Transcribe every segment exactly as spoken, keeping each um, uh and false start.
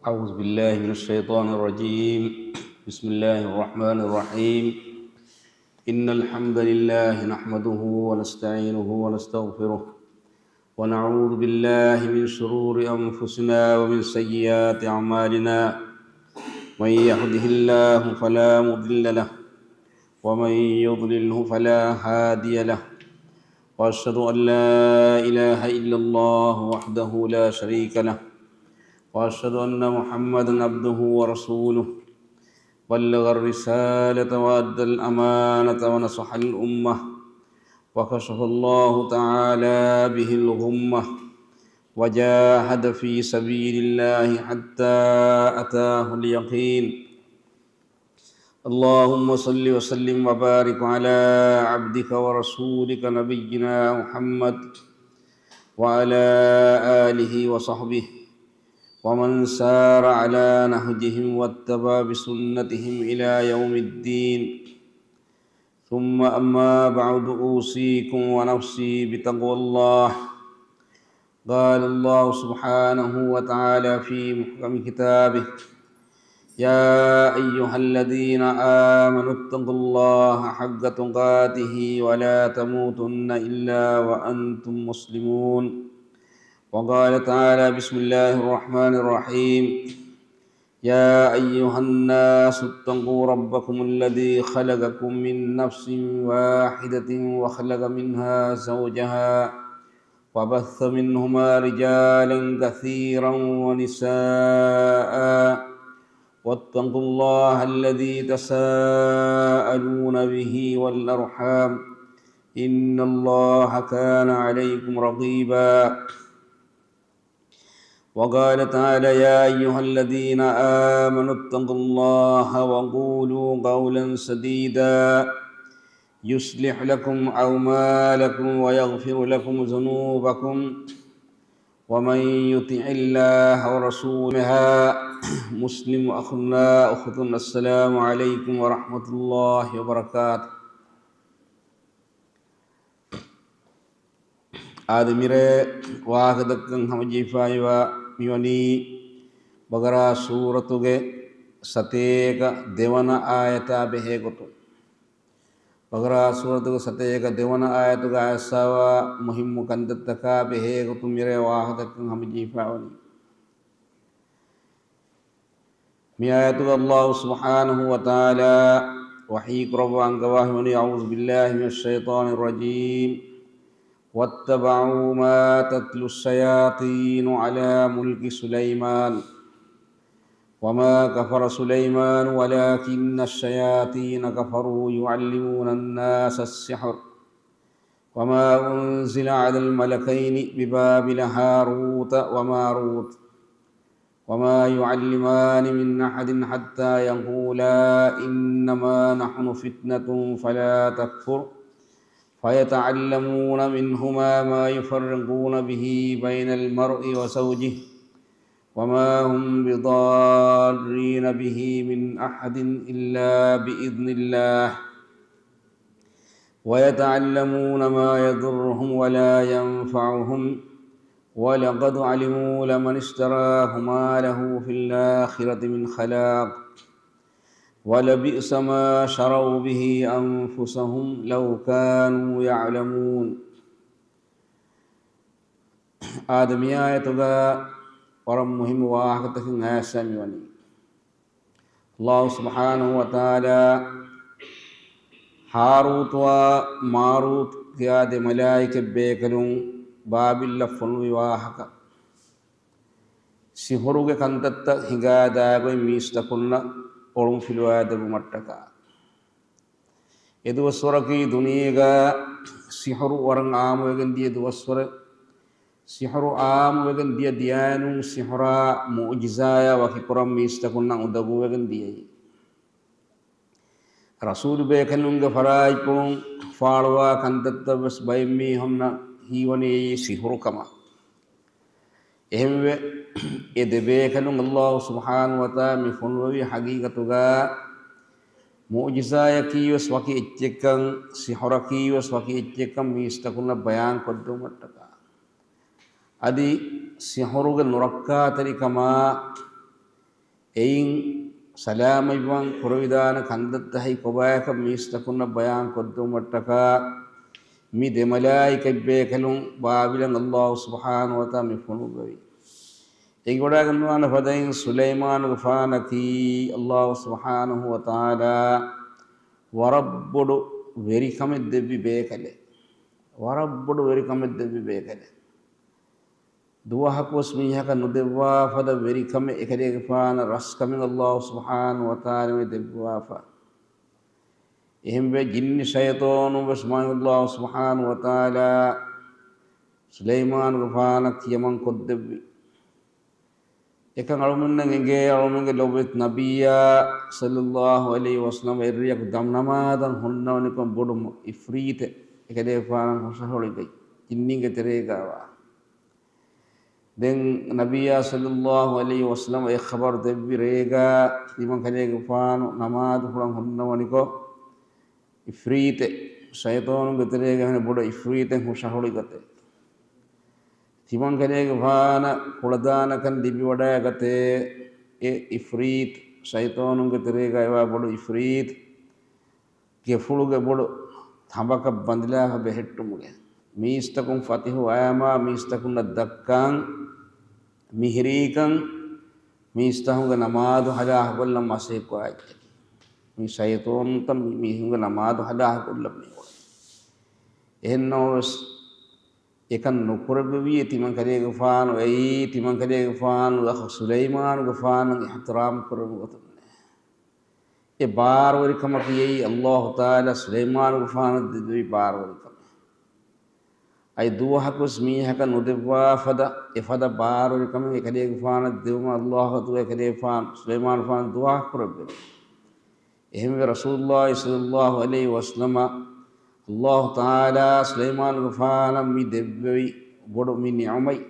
أعوذ بالله من الشيطان الرجيم. بسم الله الرحمن الرحيم. إن الحمد لله نحمده ونستعينه ونستغفره، ونعوذ بالله من شرور أنفسنا ومن سيئات أعمالنا. من يهده الله فلا مضل له، ومن يضلله فلا هادي له. وأشهد أن لا إله إلا الله وحده لا شريك له، وأشهد أن محمدا عبده ورسوله. بلغ الرسالة وأدى الأمانة ونصح الأمة، وكشف الله تعالى به الغمة، وجاهد في سبيل الله حتى أتاه اليقين. اللهم صل وسلم وبارك على عبدك ورسولك نبينا محمد وعلى آله وصحبه ومن سار على نهجهم واتبع بسنتهم إلى يوم الدين. ثم أما بعد، أوصيكم ونفسي بتقوى الله. قال الله سبحانه وتعالى في محكم كتابه: يا أيها الذين آمنوا اتقوا الله حق تقاته ولا تموتن إلا وأنتم مسلمون. وقال تعالى: بسم الله الرحمن الرحيم. يا أيها الناس اتقوا ربكم الذي خلقكم من نفس واحدة وخلق منها زوجها وبث منهما رجالا كثيرا ونساء، واتقوا الله الذي تساءلون به والأرحام، إن الله كان عليكم رقيبا. وقال تعالى: يا أيها الذين آمنوا اتقوا الله وقولوا قولا سديدا يصلح لكم أعمالكم ويغفر لكم ذنوبكم ومن يطع الله ورسوله. مسلم أخنا أخت، السلام عليكم ورحمة الله وبركاته. އާދެ، މިރޭ ވާހަކަދައްކަން ހަމަޖެހިފައިވާ މިވަނީ ބަގަރާ ސޫރަތުގެ ސަތޭކަ ދެވަނަ އާޔަތާ ބެހޭގޮތުން. ބަގަރާ ސޫރަތުގެ ސަތޭކަ ދެވަނަ އާޔަތުގައި އައްސާވާ މުހިއްމު ކަންތައްތަކާ ބެހޭގޮތުން މިރޭ ވާހަކަދައްކަން ހަމަޖެހިފައިވަނީ. މި އާޔަތުގަ ﷲ ސުބްޙާނަހޫ ވަތަޢާލާ ވަޙީކުރައްވާ އަންގަވާ ހިމެނި: أعوذ بالله من الشيطان الرجيم. واتبعوا ما تتلو الشياطين على ملك سليمان وما كفر سليمان ولكن الشياطين كفروا يعلمون الناس السحر وما أنزل على الملكين ببابل هاروت وماروت وما يعلمان من أحد حتى يقولا إنما نحن فتنة فلا تكفر فيتعلمون منهما ما يفرقون به بين المرء وزوجه وما هم بضارين به من أحد إلا بإذن الله ويتعلمون ما يضرهم ولا ينفعهم ولقد علموا لمن اشتراه ما له في الآخرة من خلاق ولبئس ما شروا به أنفسهم لو كانوا يعلمون. އާދެ، މި އާޔަތުގަ ވަރަށް މުހިއްމު ވާހަކަތަކެއް އައިސް މިވަނީ. ﷲ ސުބްޙާނަހޫ ވަތަޢާލާ ހާރޫތުއާ މާރޫތު ކިޔާ ދެ މަލާއިކަ ބޭކަލުން ބާބިލަށް ފޮނުވި ވާހަކަ، ސިޙުރުގެ ކަންތައްތައް ހިނގާދާގޮތް މީސްތަކުންނަށް އޮޅުންފިލުވާދެއްވުމަށްޓަކާ. އެދުވަސްވަރަކީ ދުނިޔޭގަ ސިޙުރު ވަރަށް އާއްމުވެގެން ދިޔަ ދުވަސްވަރެއް. ސިޙުރު އާއްމުވެގެން ދިޔަ ދިޔައިނު ސިޙުރާ މުޢުޖިޒާޔާ ވަކިކުރަން މީސްތަކުންނަށް އުނދަގޫވެގެން ދިޔައީ. ރަސޫލު ބޭކަލުންގެ ފަރާތްޕުޅުން ފާޅުވާ ކަންތައްތައް ވެސް ބައެއް މީހުންނަށް ހީވަނީ ސިޙުރު ކަމަށް. އެހެންވެ، އެ ދެބޭކަލުން ﷲ ސުބްޙާނަހޫ ވަތަޢާލާ މި ފޮނުވެވި ޙަޤީޤަތުގަ މުޢުޖިޒާޔަކީ ވެސް ވަކި އެއްޗެއްކަން، ސިޙުރަކީ ވެސް ވަކި އެއްޗެއްކަން މީސްތަކުންނަށް ބަޔާންކޮށްދެއްވުމަށްޓަކާ. އަދި ސިޙުރުގެ ނުރައްކާތެރިކަމާ، އެއިން ސަލާމަތްވާން ކުރެވިދާނެ ކަންތައްތަކެއް ކޮބާކަން މީސްތަކުންނަށް ބަޔާން ކޮށްދެވުމަށްޓަކާ، މި ދެ މަލާއިކަތްބޭކަލުން ބާބިލަށް އައްލާހު ސުބްޙާނަހު ވަތަޢާލާ މި ފޮނުއްވެވި. އެނގިވަޑައިގަންނަވާނެ ފަދައިން ސުލައިމާނުގެފާނަކީ އައްލާހު ސުބްޙާނަހު ވަތަޢާލާ ވަރަށްބޮޑު ވެރިކަމެއް ދެއްވި ބޭކަލެއް. ވަރަށްބޮޑު ވެރިކަމެއް ދެއްވި ބޭކަލެއް. ދުވަހަކުވެސް މީހަކަށް ނުދެއްވާ ފަދަ ވެރިކަމެއް އެކަލޭގެފާނަށް ރަސްކަމެއް އައްލާހު ސުބްޙާނަހު ވަތަޢާލާ މި ދެއްވާފަ. އެހެންވެ ޖިންނި ޝައިޠާނުން ވެސް މާތް އައްލާހު ސުބްޙާނަހު ވަތަޢާލާ ސުލައިމާނުގެފާނަށް ކިޔަމަން ކޮށްދެއްވި. އެކަން އަޅުމެންނަށް އެނގޭ އަޅުމެންގެ ލޮބުވެތި ނަބިއްޔާ ޞައްލައްލާހު ޢަލައިހި ވަސައްލަމަ އެއްރެއަކު ދަމް ނަމާދަށް ހުންނަވަނިކޮށް ބޮޑު އިފްރީތެއް އެކަލޭގެފާނަށް ހުށަހޮޅިގަތް ޖިންނީންގެ ތެރޭގައިވާ. ދެން ނަބިއްޔާ ޞައްލައްލާހު ޢަލައިހި ވަސައްލަމަ އެ ޚަބަރު ދެއްވި ރޭގަ ތިމަންކަލޭގެފާނު ނަމާދު ފުޅަން ހުންނަވަނިކޮށް، އިފްރީތެއް، ޝައިޠާނުންގެ ތެރޭގަ ހެނެ ބޮޑު އިފްރީތެއް ހުށަހޮޅިގަތެ. ތިމަންކަލޭގެފާނަށް ކުޅަދާނަކަން ލިބިވަޑައިގަތޭ، އެ އިފްރީތް، ޝައިޠާނުންގެ ތެރޭގައިވާ ބޮޑު އިފްރީތް، ގެފުޅުގެ ބޮޑު ތަނބަކަށް ބަނދިލާފަ ބެހެއްޓުމުގެ، މީސްތަކުން ފަތިހު އައިމާ މީސްތަކުންނަށް ދައްކާން މިހިރީކަން، މީސްތަކުންގެ ނަމާދު ހަލާކުކޮށްލަން މަސައްކަތް ކުރާ އެއްޗަކީ. މި ޝައިޠާނުތައް މި މީހުންގެ ނަމާދު ހަލާކުކޮށްލަން މި އުޅޭ. އެހެންނަމަވެސް، އެކަން ނުކުރެއްވެވީ ތިމަންކަލޭގެފާނު އެއީ، ތިމަންކަލޭގެފާނު އަޚު ސުލައިމާނުގެފާނަށް އިޙްތިރާމް ކުރެއްވި ގޮތުން. އެ ބާރުވެރިކަމަކީ އެއީ އައްލާހު ތަޢާލާ ސުލައިމާނުގެފާނަށް ދެއްވި ބާރުވެރިކަމެއް. އައި ދުވަހަކުވެސް މީހަކަށް ނުދެއްވާ ފަދަ އެފަދަ ބާރުވެރިކަމެއް އެކަލޭގެފާނަށް ދެވުމަށް އައްލާހު ތަޢާލާ އެކަލޭގެފާނު ސުލައިމާނުގެފާނަށް ދުޢާ ކުރެއްވި. އެހެންވެ ރަސޫލުއްލާހި ޞައްލައްލާހު ޢަލައިހި ވަސައްލަމަ އައްލާހު ތަޢާލާ ސުލައިމާނުގެފާނަށް މި ދެއްވެވި ބޮޑު މި ނިޢުމަތް،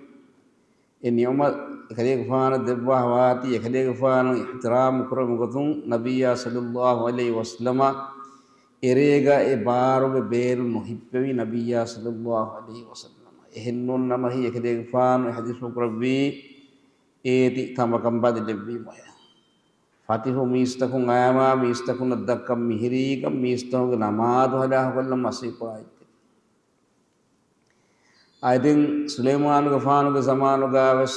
އެ ނިޢުމަތް އެކަލޭގެފާނަށް ދެއްވާ ވާތީ އެކަލޭގެފާނު އިޙްތިރާމް ކުރެއްވި ގޮތުން ނަބިއްޔާ ޞައްލައްލާހު ޢަލައިހި ވަސައްލަމަ އެރޭގަ އެ ބާރުގެ ބޭރު ނުހިއްޕެވި ނަބިއްޔާ ޞައްލައްލާހު ޢަލައިހި ވަސައްލަމަ. އެހެންނޫން ނަމަ ހި އެކަލޭގެފާނު އެ ޙަދީޘްފުޅު ކުރެއްވީ އޭތި ތަނބަކަށް ބަނދިލެއްވީމަޔަ. ފަތިހު މީސްތަކުން އައިމާ މީސްތަކުންނަށް ދައްކަން މިހިރީކަން މީސްތަކުންގެ ނަމާދު ހަލާކުކޮށްލަން މަސައްކަތް ކުރާ އެއްޗެއް. އަދި ސުލައިމާނުގެފާނުގެ ޒަމާނުގަވެސް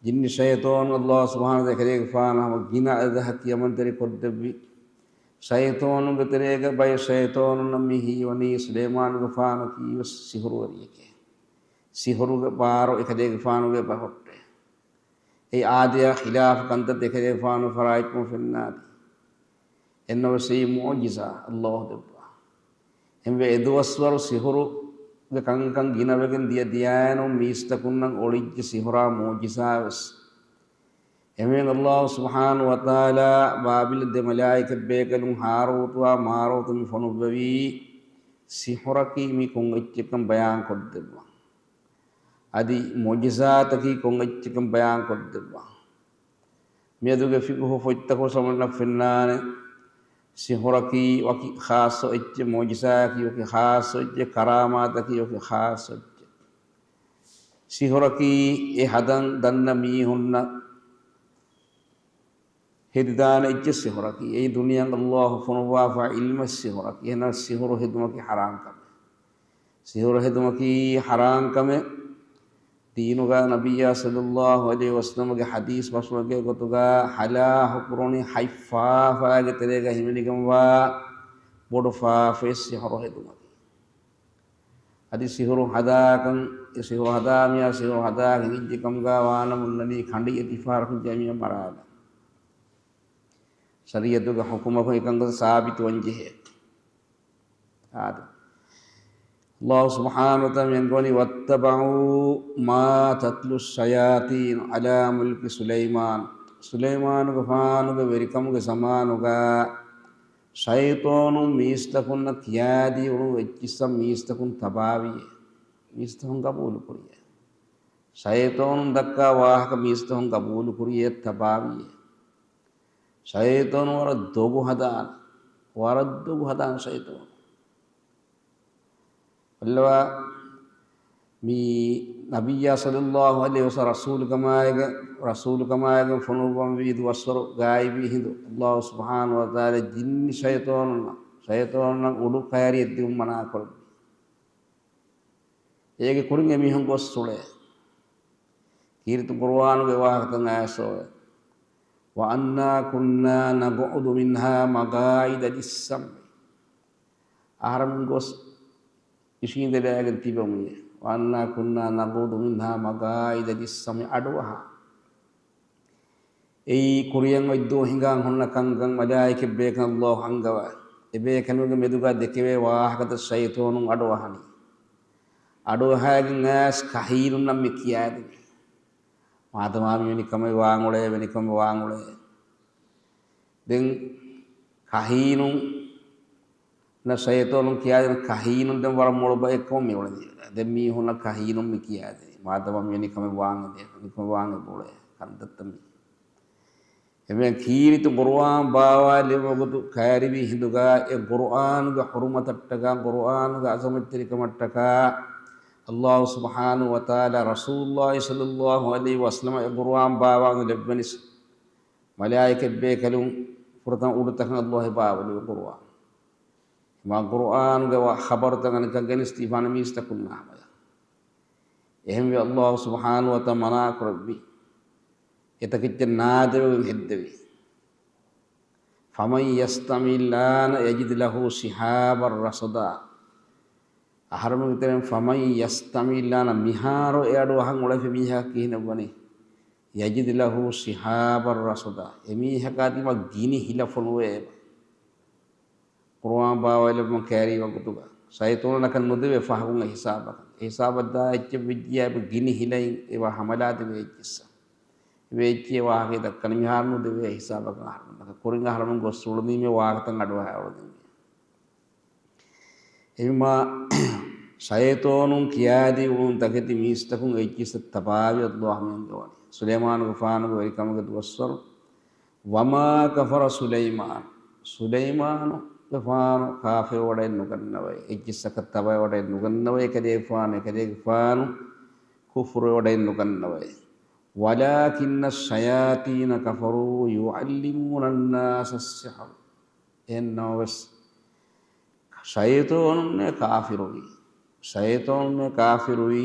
ޖިންނި ޝައިޠާނު އައްލާހު ސުބްޙާނަހު ވަތަޢާލާ އެކަލޭގެފާނަށް ހަމަ ގިނަ އަދަދަކަށް ކިޔަމަންތެރި ކޮށްދެއްވި. ޝައިޠާނުންގެ ތެރޭގަ ބައެއް ޝައިޠާނުންނަށް މި ހީވަނީ ސުލައިމާނުގެފާނަކީވެސް ސިހުރުވެރިއެކޭ. ސިހުރުގެ ބާރު އެކަލޭގެފާނުގެ ބަހައްޓޭ. އެ އާދަޔާ ޚިލާފު ކަންތައް އެކަލޭގެފާނު ފަރާތްކުރުން ފެންނާތީ. އެންނަވެސް އެއީ މުޢުޖިޒާ އައްލާހު ދެއްވާ. އެންވެ އެދުވަސްވަރު ސިހުރުގެ ކަންކަން ގިނަވެގެން ދިޔަ ދިޔައިނު މީސްތަކުންނަށް އޮޅިއްޖެ ސިހުރާ މުޢުޖިޒާވެސް. އެންމެން އައްލާހު ސުބްޙާނަހު ވަތަޢާލާ ބާބިލަށް ދެ މަލާއިކަތް ބޭކަލުން ހާރޫތުއާ މާރޫތު މި ފޮނުއްވެވީ ސިހުރަކީ މި ކޮން އެއްޗެއްކަން ބަޔާން ކޮށްދެއްވަން. އަދި މުޢުޖިޒާތަކީ ކޮން އެއްޗެއްކަން ބަޔާން ކޮށްދެއްވަން. މިއަދުގެ ފިޤުހު ފޮތްތަކުން ސަމަންނަށް ފެންނާނެ، ސިހުރަކީ ވަކި ޚާއްޞަ އެއްޗެއް، މުޢުޖިޒާއަކީ ވަކި ޚާއްޞަ އެއްޗެއް، ކަރާމާތަކީ ވަކި ޚާއްޞަ އެއްޗެއް. ސިހުރަކީ އެ ހަދަން ދަންނަ މީހުންނަށް ހެދިދާނެ އެއްޗެއް ސިހުރަކީ. އެއީ ދުނިޔެއަށް އައްލާހު ފޮނުއްވާފަ ޢިލްމެއް ސިހުރަކީ. އެހެނަސް ސިހުރު ހެދުމަކީ ޙަރާން ކަމެއް. ސިހުރު ހެދުމަކީ ޙަރާން ކަމެއް. ދީނުގަ ނަބިއްޔާ ޞައްލައްލާހު ޢަލައިހި ވަސައްލަމަގެ ޙަދީޘް ބަސްފުޅެއްގެ ގޮތުގަ ހަލާކު ކުރުނީ ހަތް ފާފައިގެ ތެރޭގަ ހިމެނިގެންވާ ބޮޑު ފާފައެއް ސިހުރު ހެދުމަކީ. އަދި ސިހުރު ހަދާކަން، އެ ސިހުރު ހަދާ މީހާ ސިހުރު ހަދާ ހިނގިއްޖެ ކަމުގަ ވާނަމަ އޮންނަނީ ކަނޑި އެތިފާރަކުން ޖަމިއަށް މަރާލަން. ޝަރީޢަތުގެ ޙުކުމަކުން އެކަންކަން ސާބިތުވަން ޖެހޭ. އާދެ. އައްލާހު ސުބްޙާނަހު ވަތަޢާލާ މި އަންގަވަނީ، "وَاتَّبَعُوا مَا تَتْلُو الشَّيَاطِينُ عَلَىٰ مُلْكِ سُلَيْمَانَ." ސުލައިމާނުގެފާނުގެ ވެރިކަމުގެ ޒަމާނުގަ ޝައިޠާނުން މީސްތަކުންނަށް ކިޔާދީ އުޅުނު އެއްޗިއްސަށް މީސްތަކުން ތަބާވިއޭ. މީސްތަކުން ގަބޫލު ކުރިއޭ. ޝައިޠާނުން ދައްކާ ވާހަކަ މީސްތަކުން ގަބޫލު ކުރިއޭ، ތަބާވިއޭ. ޝައިޠާނު ވަރަށް ދޮގު ހަދާނެ. ވަރަށް ދޮގު ހަދާނެ ޝައިޠާނު. ބައްލަވާ މި ނަބިއްޔާ ޞައްލައްލާހު ޢަލައިހި ވަސައްލަމަ ރަސޫލުކަމާއެކު، ރަސޫލުކަމާއެކު ފޮނުއްވަންވީ ދުވަސްވަރު ގާއިބީ ހިނދު، ﷲ ސުބްޙާނަހޫ ވަތަޢާލާ ޖިންނި ޝައިޠާނުންނަށް، ޝައިޠާނުންނަށް އުޑު ކައިރިއަށް ދިއުން މަނާކުރެއްވި. އޭގެ ކުރިން އެމީހުން ގޮސް އުޅޭ. ކީރިތި ޤުރުއާނުގެ ވާހަކަތައް އައިސޯވެ. وَأَنَّا كُنَّا نَقْعُدُ مِنْهَا مَقَاعِدَ لِلسَّمْعِ. އަހަރެމެން ގޮސް އިށީނދެލައިގެން ތިބެމުން. وَأَنَّا كُنَّا نَقْعُدُ مِنْهَا مَقَاعِدَ لِلسَّمْعِ އަޑުއަހާ. އެއީ ކުރިއަށް އޮތް ދުވަހު ހިނގާން ހުންނަ ކަންކަން މަލާއިކަތް ބޭކަލުން ﷲ އަންގަވާ. އެބޭކަލުންގެ މެދުގަ ދެކެވޭ ވާހަކަތައް ޝައިޠާނުން އަޑުއަހަނީ. އަޑުއަހައިގެން އައިސް ކަހީނުންނަށް މި ކިޔާދެނީ. މާދަމާ މިވެނި ކަމެއް ވާން އުޅޭ، ވެނި ކަމެއް ވާން އުޅޭ. ދެން ކަހީނުން ނަ ޝައިޠާނުން ކިޔާދޭނެ ކަހީނުން ދެން ވަރަށް މޮޅު ބައެއްކަމަށް މި އުޅެނީ. ދެން މީހުންނަށް ކަހީނުން މި ކިޔާދޭ. މާދަމާ މިވެނި ކަމެއް ވާން އެދޭ، ވެނި ކަމެއް ވާން އެބަ އުޅޭ. ކަންތައްތައް މީ. އެމެން ކީރިތި ޤުރުއާން ބާވާލެވުމުގެ ގޮތު ކައިރިވި ހިނދުގަ އެ ޤުރުއާނުގެ ޙުރުމަތަށްޓަކާ، ޤުރުއާނުގެ ޢަޒަމަތްތެރިކަމަށްޓަކާ، ﷲ ސުބްޙާނަހޫ ވަތަޢާލާ ރަސޫލުﷲ ޞައްލައްލާހު ޢަލައިހި ވަސައްލަމަ އެ ޤުރުއާން ބާވާލަން ލެއްވަނިސް، މަލާއިކަތް ބޭކަލުން ފުރަތަމަ އުޑުތަކަށް ﷲ ބާވަލި ޤުރުއާން. މާ ޤުރުއާނުގެ ވާ ޚަބަރުތައް އަނެކަށް ގެނެސް ދީފާނެ މީސްތަކުންނާ ހަމަޔަށް. އެހެންވެ ﷲ ސުބްޙާނަހޫ ވަތަޢާލާ މަނާ ކުރެއްވި. އެތަކެއްޗެއް ނާދެވެގެން ހެއްދެވި. فَمَنْ يَسْتَمِعِ الْآنَ يَجِدْ لَهُ شِهَابًا رَصَدًا. އަހަރެމެންގެ ތެރެއިން فَمَنْ يَسْتَمِعِ الْآنَ، މިހާރު އެ އަޑު އަހަން އުޅެފި މީހާ ކިހިނެއްވަނީ؟ يَجِدْ لَهُ شِهَابًا رَصَدًا. އެމީހަކާ ދިމާ ގިނި ހިލަ ފޮނުވޭ. ޤުރުއާން ބާވައިލެއްވުމަށް ކައިރި ވަގުތުގަ ޝައިޠާނަކަށް ނުދެވޭ ފަހަކުން އެ ހިސާބަކަށް. އެ ހިސާބަށް ދާ އެއްޗެއް ވެއްޖިއްޔާ އެބަ ގިނި ހިލައިން އެބަ ހަމަލާ ދެވޭ އެއްޗިއްސަށް. އެބަ އެއްޗެއް ވާހަކައެއް ދައްކަނީ މިހާރު ނުދެވޭ އެ ހިސާބަކަށް އަހަރުމެން. ކުރިން އަހަރުމެން ގޮސް އުޅުނީމޭ ވާހަކަތައް އަޑުއަހާ އުޅުނީމޭ. އެހެންވީމާ، ޝައިޠާނުން ކިޔާދިއުން ތަކެތި މީސްތަކުން އެއްޗިއްސަށް ތަބާވި ﷲ މި އަންގަވަނީ. ސުލައިމާނުގެފާނުގެ ވެރިކަމުގެ ދުވަސްވަރު، وَمَا كَفَرَ سُلَيْمَانُ، ސުލައިމާނުގެފާނު ކާފިރުވެވަޑައެއް ނުގަންނަވައި، އެއްޗިއްސަކަށް ތަބާވެވަޑައެއް ނުގަންނަވައި، އެކަލޭގެފާނު، އެކަލޭގެފާނު ކުފުރުވެވަޑައެއް ނުގަންނަވައި. وَلَٰكِنَّ الشَّيَاطِينَ كَفَرُوا يُعَلِّمُونَ النَّاسَ السِّحْرَ. އެހެންނަމަވެސް، ޝައިޠާނުންނޭ ކާފިރުވީ. ޝައިޠާނުންނޭ ކާފިރުވީ،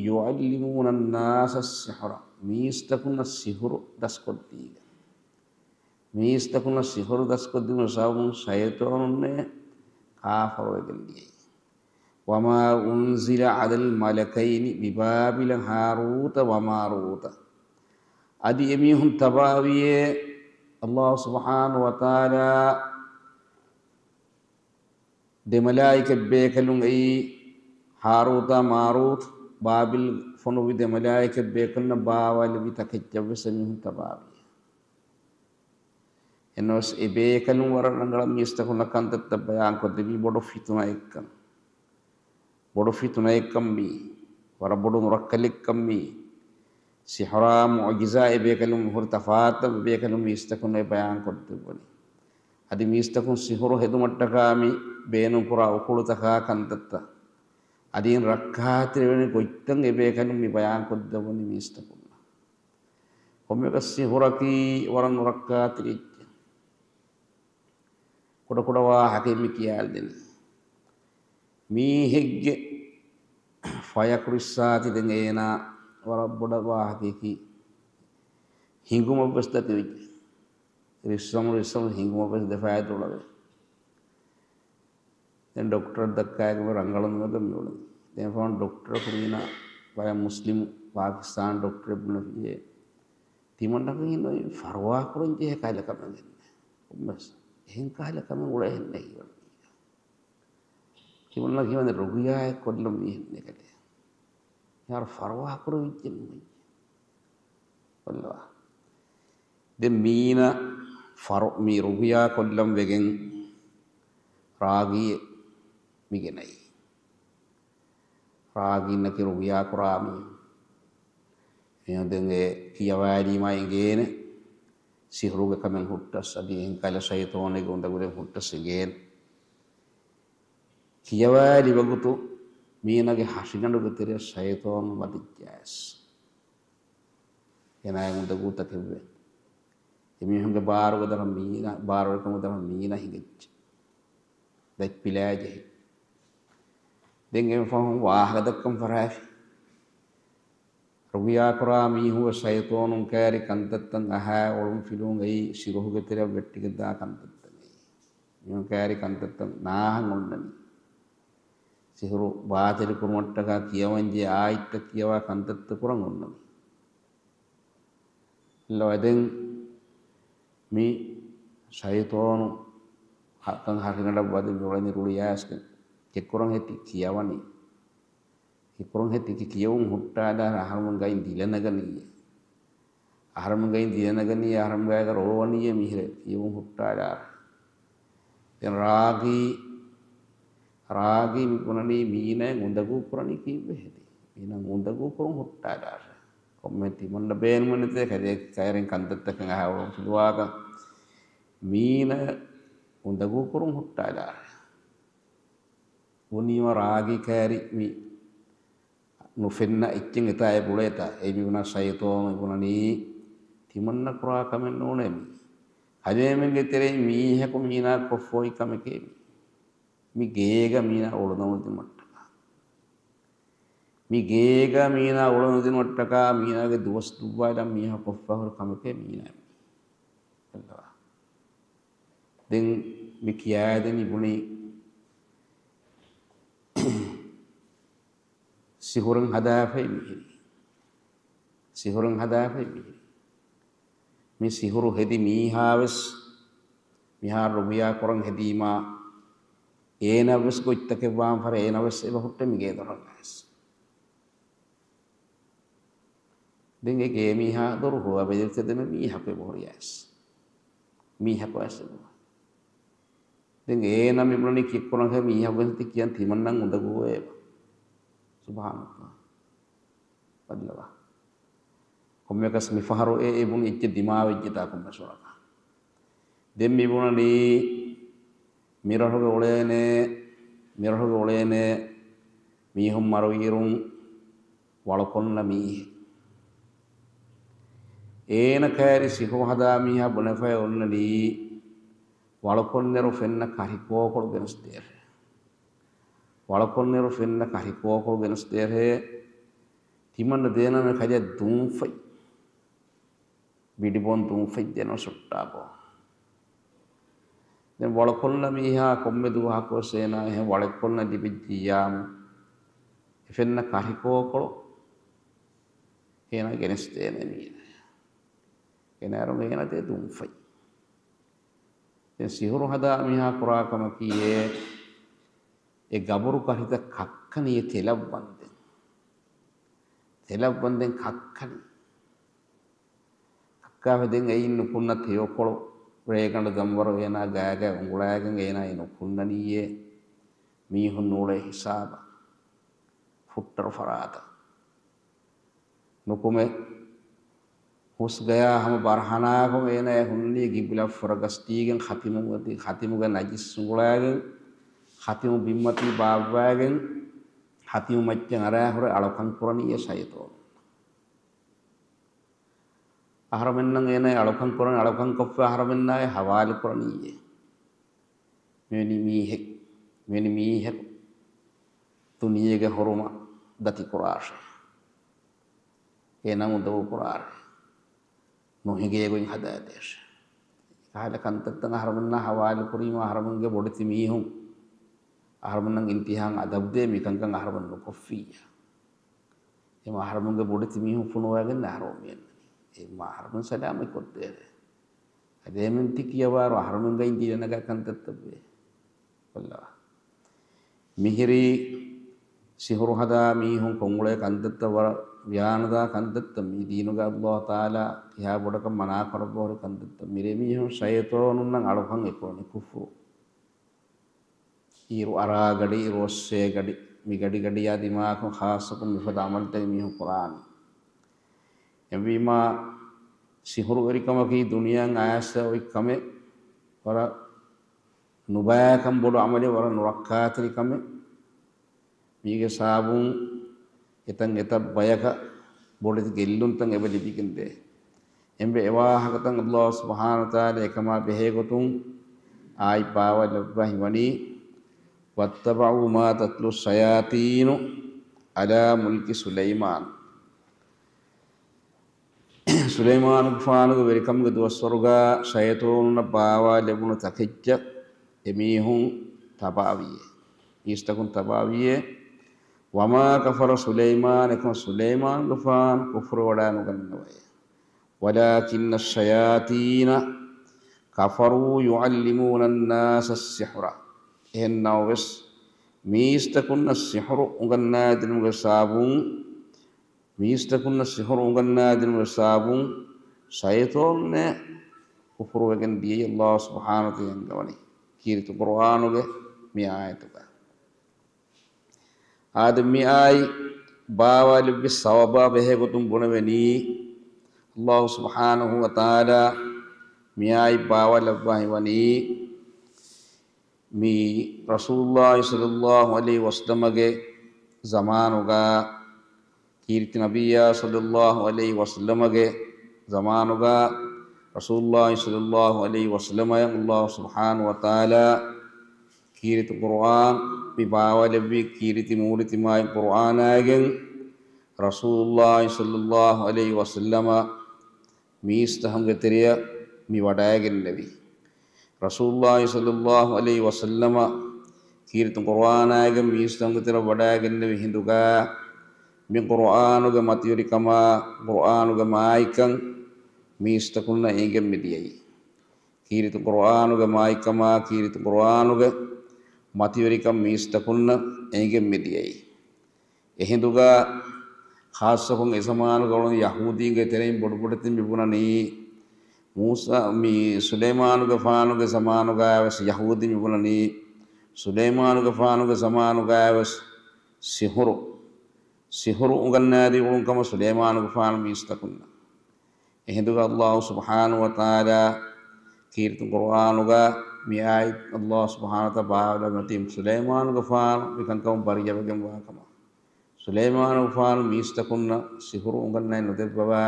يُعَلِّمُونَ النَّاسَ السِّحْرَ. މީސްތަކުންނަށް ސިހުރު ދަސްކޮށްދީގެން. މީސްތަކުންނަށް ސިހުރު ދަސްކޮށްދިނުމުގެ ސަބަބުން ޝައިޠާނުންނޭ ކާފަރުވެގެން ދިޔައީ. وَمَا أُنْزِلَ عَلَى الْمَلَكَيْنِ بِبَابِلَ هَارُوتَ وَمَارُوتَ. އަދި އެމީހުން ތަބާވިޔޭ، ﷲ ސުބްޙާނަހޫ ވަތަޢާލާ ދެ މަލާއިކަތް ބޭކަލުން އެއީ، ހާރޫތާ މާރޫތު، ބާބިލް ފޮނުއްވި ދެ މަލާއިކަތް ބޭކަލުންނަށް ބާވާލެއްވި ތަކެއްޗަށްވެސް އެމީހުން ތަބާވި. އެންނަވެސް އެ ބޭކަލުން ވަރަށް ރަނގަޅަށް މީސްތަކުންނަށް ކަންތައްތައް ބަޔާންކޮށްދެއްވީ ބޮޑު ފިތުނައެއްކަން. ބޮޑު ފިތުނައެއްކަން ވީ. ވަރަށް ބޮޑު ނުރައްކަލެއްކަން ވީ. ސިހުރާ މުޢުޖިޒާ އެ ބޭކަލުން ހުރި ތަފާތު ބޭކަލުން މީސްތަކުން އެ ބަޔާންކޮށްދެއްވަނީ. އަދި މީސްތަކުން ސިހުރު ހެދުމަށްޓަކާ މި ބޭނުންކުރާ އުކުޅުތަކާ ކަންތައްތައް އަދި ރައްކާތެރިވެނި ގޮތްތައް އެ ބޭކަލުން މި ބަޔާންކޮށްދެއްވަނީ މީސްތަކުންނަށް. ކޮންމެއަކަސް ސިހުރަކީ ވަރަށް ނުރައްކާތެރި އެއްޗެއް. ކުޑަކުޑަ ވާހަކައެއް މި ކިޔާލަދެނީ. މީހެއްގެ ފަޔަކު ރިއްސާތީ ދެން އޭނާ ވަރަށް ބޮޑަށް ވާހަކަޔަކީ ހިނގުމަށްވެސް ދަތިވެއްޖެ. ރިއްސަމު ރިއްސަމު ހިނގުމަށްވެސް ދެފަޔަށް ދުޅަވޭ. ދެން ޑޮކްޓަރަށް ދައްކާގެން ރަނގަޅު ނުވެގެން މިއުޅެނީ. ދެން ފަހުން ޑޮކްޓަރަކު މީނާ ބައެއް މުސްލިމް ޕާކިސްތާން ޑޮކްޓަރެއް ބުނެފިއޭ. ތިމަންނަކަށް އިންނަ ފަރުވާ ކުރަން ޖެހޭ ކަހަލަ ކަމެއް ނެތް. ކޮންމެސް އެހެން ކަހަލަ ކަމެއް އުޅޭ ހެންނެއް ހީވަނީ. ތިމަންނަ ހީވަނީ ރުގުޔާއެއް ކޮށްލަން ވީ ހެންނެއް ކަލޭ. ޔާރު ފަރުވާ ކުރެވިއްޖެ ނޫން. ވައްލާ. ދެން މީނަ ފަރު-، މި ރުގުޔާ ކޮށްލަން ވެގެން ރާގީއެއް މި ގެނައީ. ރާގީންނަކީ ރުގުޔާ ކުރާ މީހުން. މީހުން ދެން އެ ކިޔަވާލީމާ އެނގޭނެ. ސިހުރުގެ ކަމެއް ހުއްޓަސް އަދި އެހެން ކަހަލަ ޝައިޠާނެއްގެ އުނދަގުލެއް ހުއްޓަސް އެނގޭނެ. ކިޔަވާލި ވަގުތު މީނަގެ ހަށިގަނޑުގެ ތެރެއަށް ޝައިޠާނު ވަދެއްޖާސް. އޭނާގެ އުނދަގޫތަކެއްވެ. އެމީހުންގެ ބާރުގެ ދަރަން މީނަ، ބާރުވެރިކަމުގެ ދަރަން މީނަ ހިނގައްޖެ. ދަތްޕިލާޖެހި. ދެން އެމި ފަހުން ވާހަކަ ދައްކަން ފަށާފި. ރުގިޔާ ކުރާ މީހުންވެސް ޝައިޠާނުން ކައިރި ކަންތައްތައް އަހާ އޮޅުން ފިލުން އެއީ ސިރުހުގެ ތެރެއަށް ވެއްޓިގެންދާ ކަންތައްތަކެއް. މީހުން ކައިރި ކަންތައްތައް ނާހަން އޮންނަނީ. ސިހުރު ބާތިލު ކުރުމަށްޓަކާ ކިޔަވަންޖެހޭ އާޔަތްތައް ކިޔަވާ ކަންތައްތައް ކުރަން އޮންނަނީ. އެއްލަވަ ދެން މި ޝައިޠާނު ހަ-، ކަން ހަށިގަނޑަށް ވަދެ މިއުޅެނީ ރުޅިއައިސްގެން. ކެއްކުރަން ހެއްތި ކިޔަވަނީ. ކެއްކުރަން ހެއްތި ކި-، ކިޔެވުން ހުއްޓާލާ އަހަރުމެން ގައިން ދިލަނަގަނީއޭ. އަހަރުމެން ގައިން ދިލަނަގަނީ، އަހަރުމެން ގައިގަ ރޯވަނީއޭ މިހިރޭ ކިޔެވުން ހުއްޓާލާ. ދެން ރާގީ، ރާގީ މި ބުނަނީ މީނައަށް އުނދަގޫ ކުރަނީ ކީއްވެ ހެދީ؟ މީނަ އުނދަގޫ ކުރުން ހުއްޓާލާށޭ. ކޮންމެ ތިމަންނަ ބޭނުމެއް ނެތޭ ކަލޭ ކައިރިން ކަންތައްތަކެއް އަހާ އޮޅުން ފިލުވާކަށް. މީނަ އުނދަގޫ ކުރުން ހުއްޓާލާށޭ. ބުނީމަ ރާގީ ކައިރި މި ނުފެންނަ އެއްޗެއް އެތާ އެ ބުޅޭތާ. އެ މި ބުނާ ޝައިޠާނު އެ ބުނަނީ ތިމަންނަ ކުރާ ކަމެއް ނޫނޭ މީ. ކަލޭމެންގެ ތެރެއިން މީހަކު މީނާ ކޮށްފޯއި ކަމެކޭ މީ. މި ގޭގަ މީނާ އުޅުނުދިނުމަށްޓަކާ. މި ގޭގަ މީނާ އުޅުނުދިނުމަށްޓަކާ މީނާގެ ދުވަސް ދުއްވާލަން މީހާ ކޮށްފަ ހުރި ކަމެކޭ މީނާ މީ. ދެން މި ކިޔާދެނީ ބުނީ ސިހުރުން ހަދާފައި މިހިރީ. ސިހުރުން ހަދާފައި މިހިރީ. މި ސިހުރު ހެދި މީހާވެސް މިހާރު ރުގިޔާ ކުރަން ހެދީމާ، އޭނަވެސް ގޮތްތަކެއް ވާން ފަރެ، އޭނަވެސް އެބަ ހުއްޓޭ މި ގޭ ދޮރަށް އައިސް. ދެން އެ ގޭ މީހާ ދޮރު ހުޅުވާ ބެލިފަ ދެމެ މީހަކު އެބަ ހުރި އައިސް. މީހަކު އައިސް އެބަ. ދެން އޭނަ މި ބުނަނީ ކިއްކުރަން ހެ މީހަކު ގެންތި ކިޔަން ތިމަންނަން އުނދަގޫވޭ އެބަ. ސުބްޙާނަﷲ. ބައްލަވާ. ކޮންމެކަސް މިފަހަރު އެ އެ ބުނި އެއްޗެއް ދިމާވެއްޖެތާ ކޮންމެ ސުރަކަށް. ދެން މި ބުނަނީ މިރަށުގެ އުޅޭނޭ، މިރަށުގެ އުޅޭނޭ މީހުން މަރުވިއިރުން ވަޅުކޮންނަ މީހެއް. އޭނަ ކައިރި ސިހުރު ހަދާ މީހާ ބުނެފައި އޮންނަނީ ވަޅުކޮންނިރު ފެންނަ ކަރިކޯކޮޅު ގެނެސްދޭށޭ. ވަޅުކޮންނިރު ފެންނަ ކަރިކޯކޮޅު ގެނެސްދޭށޭ. ތިމަންނަ ދޭނަމޭ ކަލޭ ދުންފަތް. ބިޑިބޮން ދުންފަތް ދޭނަ ސުއްޓާބޯ. ދެން ވަޅުކޮންނަ މީހާ ކޮންމެ ދުވަހަކުވެސް އޭނާ އެހެން ވަޅުކޮންނަ ލިބިއްޖިއްޔާމު، އެ ފެންނަ ކަރިކޯކޮޅު އޭނާ ގެނެސްދޭނެ މީނަ. އޭނާ އޭރުން އޭނާ ދޭ ދުންފަތް. ދެން ސިހުރު ހަދާ މީހާ ކުރާ ކަމަކީ އެ، އެ ގަބުރު ކަރިތައް ކައްކަނީ އެ ތެލަށް ވަންދެން. ތެލަށް ވަންދެން ކައްކަނީ. ކައްކާފަ ދެން އެއިން ނުކުންނަ ތެޔޮކޮޅު ރޭގަނޑު ދަންވަރު އޭނާ ގާގައި އުނގުޅާގެން އޭނާ އެ ނުކުންނަނީއޭ މީހުން ނޫޅޭ ހިސާބަށް. ފުއްޓަރު ފަރާތަށް. ނުކުމެ ހުސްގަޔާ ހަމަ ބަރަހަނާކޮށް އޭނާ އެ ހުންނީ ގިބިލަށް ފުރަގަސްދީގެން ޚަތިމުގެ، ޚަތިމުގެ ނަޖިސް އުނގުޅާގެން، ޚަތިމު ބިންމަތީ ބާއްވާގެން، ޚަތިމު މައްޗަށް އަރާ ހުރެ އަޅުކަން ކުރަނީ އެ ޝައިޠާނު. އަހަރަމެންނަށް އޭނާ އަޅުކަން ކުރަން، އަޅުކަން ކޮށްފަ އަހަރަމެންނާއި ހަވާލު ކުރަނީއޭ. މިވެނި މީހެއް، މިވެނި މީހަކު ދުނިޔޭގެ ހުރުމަށް ދަތިކުރާށޭ. އޭނާ އުނދަގޫ ކުރާށޭ. ނުހިނގޭ ގޮތް ހަދާދޭށޭ. ކަހަލަ ކަންތައްތައް އަހަރަމެންނާ ހަވާލު ކުރީމަ އަހަރަމެންގެ ބޮޑެތި މީހުން އަހަރަމެންނަށް އިންތިހާން އަދަބުދޭ މިކަންކަން އަހަރަމެން ނުކޮށްފިއްޔާ. އެމަ އަހަރަމެންގެ ބޮޑެތި މީހުން ފުނުވާގެން އަހަރު މިއަންނަނީ. އެމަ އަހަރަމެން ސަލާމަތް ކޮށްދޭށޭ. އަދޭމެން ތި ކިޔަވާރު އަހަރަމެންގައި ދިލަނަގާ ކަންތައްތައްވޭ. ބައްލަވާ. މިހިރީ ސިހުރު ހަދާ މީހުން ކޮށްއުޅޭ ކަންތައްތައް ވަރަށް ވިޔާނުދާ ކަންތައްތައް މީ ދީނުގަ ﷲ ތަޢާލާ ކިހާ ބޮޑަކަށް މަނާ ކުރައްވާ ހުރި ކަންތައްތައް މިރޭ މީހުން ޝައިޠޯނުންނަށް އަޅުކަން އެކުރަނީ ކުފުރު. އިރު އަރާ ގަޑި، އިރު އޮއްސޭ ގަޑި، މި ގަޑި ގަޑިއާ ދިމާކޮށް ޚާއްޞަކޮށް މިފަދަ އަމަލުތައް މީހުން ކުރާނީ. އެހެންވީމާ ސިހުރުވެރިކަމަކީ ދުނިޔެއަށް އައިސް އޮތް ކަމެއް، ވަރަށް ނުބައިކަން ބޮޑު އަމަލެއް، ވަރަށް ނުރައްކާތެރި ކަމެއް. މީގެ ސަބަބުން އެތަން އެތައް ބަޔަކަށް ބޮޑެތި ގެއްލުންތައް އެބަ ލިބިގެންދޭ. އެންމެ އެވާހަކަތައް ﷲ ސުބްޙާނަހޫ ވަތަޢާލާ އެކަމާ ބެހޭގޮތުން އާޔަތް ބާވާލައްވާ ހިމަނީ، وَاتَّبَعُوا مَا تَتْلُو الشَّيَاطِينُ عَلَى مُلْكِ سُلَيْمَانَ. ސުލައިމާނުގެފާނުގެ ވެރިކަމުގެ ދުވަސްވަރުގަ ޝައިޠޯނުންނަށް ބާވާލެވުނު ތަކެއްޗަށް އެމީހުން ތަބާވިއޭ. މީސްތަކުން ތަބާވިއޭ. وَمَا كَفَرَ سُلَيْمَانُ، އެކަމަ ސުލައިމާނުގެފާނު ކުފުރުވަޑާ ނުގަންނަވައޭ. وَلَٰكِنَّ الشَّيَاطِينَ كَفَرُوا يُعَلِّمُونَ النَّاسَ السِّحْرَ. އެހެން ނަމަވެސް، މީސްތަކުންނަށް ސިޙުރު އުނގަންނާދިނުމުގެ ސަބަބުން، މީސްތަކުންނަށް ސިޙުރު އުނގަންނާދިނުމުގެ ސަބަބުން، ޝައިޠޯނުންނޭ ކުފުރުވެގެން ދިޔައީ، ﷲ ސުބްޙާނަހޫ ވަތަޢާލާ އަންގަވަނީ ކީރިތި ޤުރުއާނުގެ މި އާޔަތުގަ. އާދެ، މި އާޔަތް ބާވާލެއްވި ސަބަބާ ބެހޭގޮތުން ބުނެވެނީ، ﷲ ސުބްޙާނަހޫ ވަތަޢާލާ މި އާޔަތް ބާވާލައްވާ ހިވަނީ، މި ރަސޫލުﷲ ޞައްލަﷲ ޢަލައިހި ވަސައްލަމަގެ ޒަމާނުގަ، ކީރިތި ނަބިއްޔާ ޞައްލަﷲ ޢަލައިހި ވަސައްލަމަގެ ޒަމާނުގަ، ރަސޫލުﷲ ޞައްލަﷲ ޢަލައިހި ވަސައްލަމައަށް ﷲ ސުބްޙާނަހޫ ވަތަޢާލާ ކީރިތި ޤުރުއާން މި ބާވާލެއްވި ކީރިތި މޫރިތި މާތް ޤުރުއާނާއިގެން، ރަސޫލުﷲ ޞައްލަﷲ ޢަލައިހި ވަސައްލަމަ މީސްތަކުންގެ ތެރެއަށް މި ވަޑައިގެންނެވި. ރަސޫލުﷲ ޞައްލަﷲ ޢަލައިހި ވަސައްލަމަ ކީރިތި ޤުރުއާނާއިގެން މީސްތަކުންގެ ތެރެއަށް ވަޑައިގެންނެވި ހިނދުގަ، މި ޤުރުއާނުގެ މަތިވެރިކަމާ، ޤުރުއާނުގެ މާތްކަން މީސްތަކުންނަށް އެނގެން މި ދިޔައީ. ކީރިތި ޤުރުއާނުގެ މާތްކަމާ، ކީރިތި ޤުރުއާނުގެ މަތިވެރިކަން މީސްތަކުންނަށް އެނގެން މި ދިޔައީ. އެހިނދުގަ ޚާއްޞަކޮށް އެ ޒަމާނުގަ އުޅުނު ޔަހޫދީންގެ ތެރެއިން ބޮޑުބޮޑެތި މި ބުނަނީ، މޫސާ، މި ސުލައިމާނުގެފާނުގެ ޒަމާނުގައިވެސް ޔަހޫދީ މި ބުނަނީ، ސުލައިމާނުގެފާނުގެ ޒަމާނުގައިވެސް ސިޙުރު، ސިޙުރު އުނގަންނާދީ އުޅުން ކަމަށް ސުލައިމާނުގެފާނު މީސްތަކުންނަށް. އެހިނދުގަ ﷲ ސުބްޙާނަހޫ ވަތަޢާލާ ކީރިތި ޤުރުއާނުގަ މި އާޔަތް ﷲ ސުބްޙާނަހޫ ވަތަޢާލާ ބާވާލައްވަނީ ސުލައިމާނުގެފާނު މިކަންކަމުން ބަރީއަވެގެންވާ ކަމަށް. ސުލައިމާނުގެފާނު މީސްތަކުންނަށް ސިޙުރު އުނގަންނައެއް ނުދެއްވަވާ،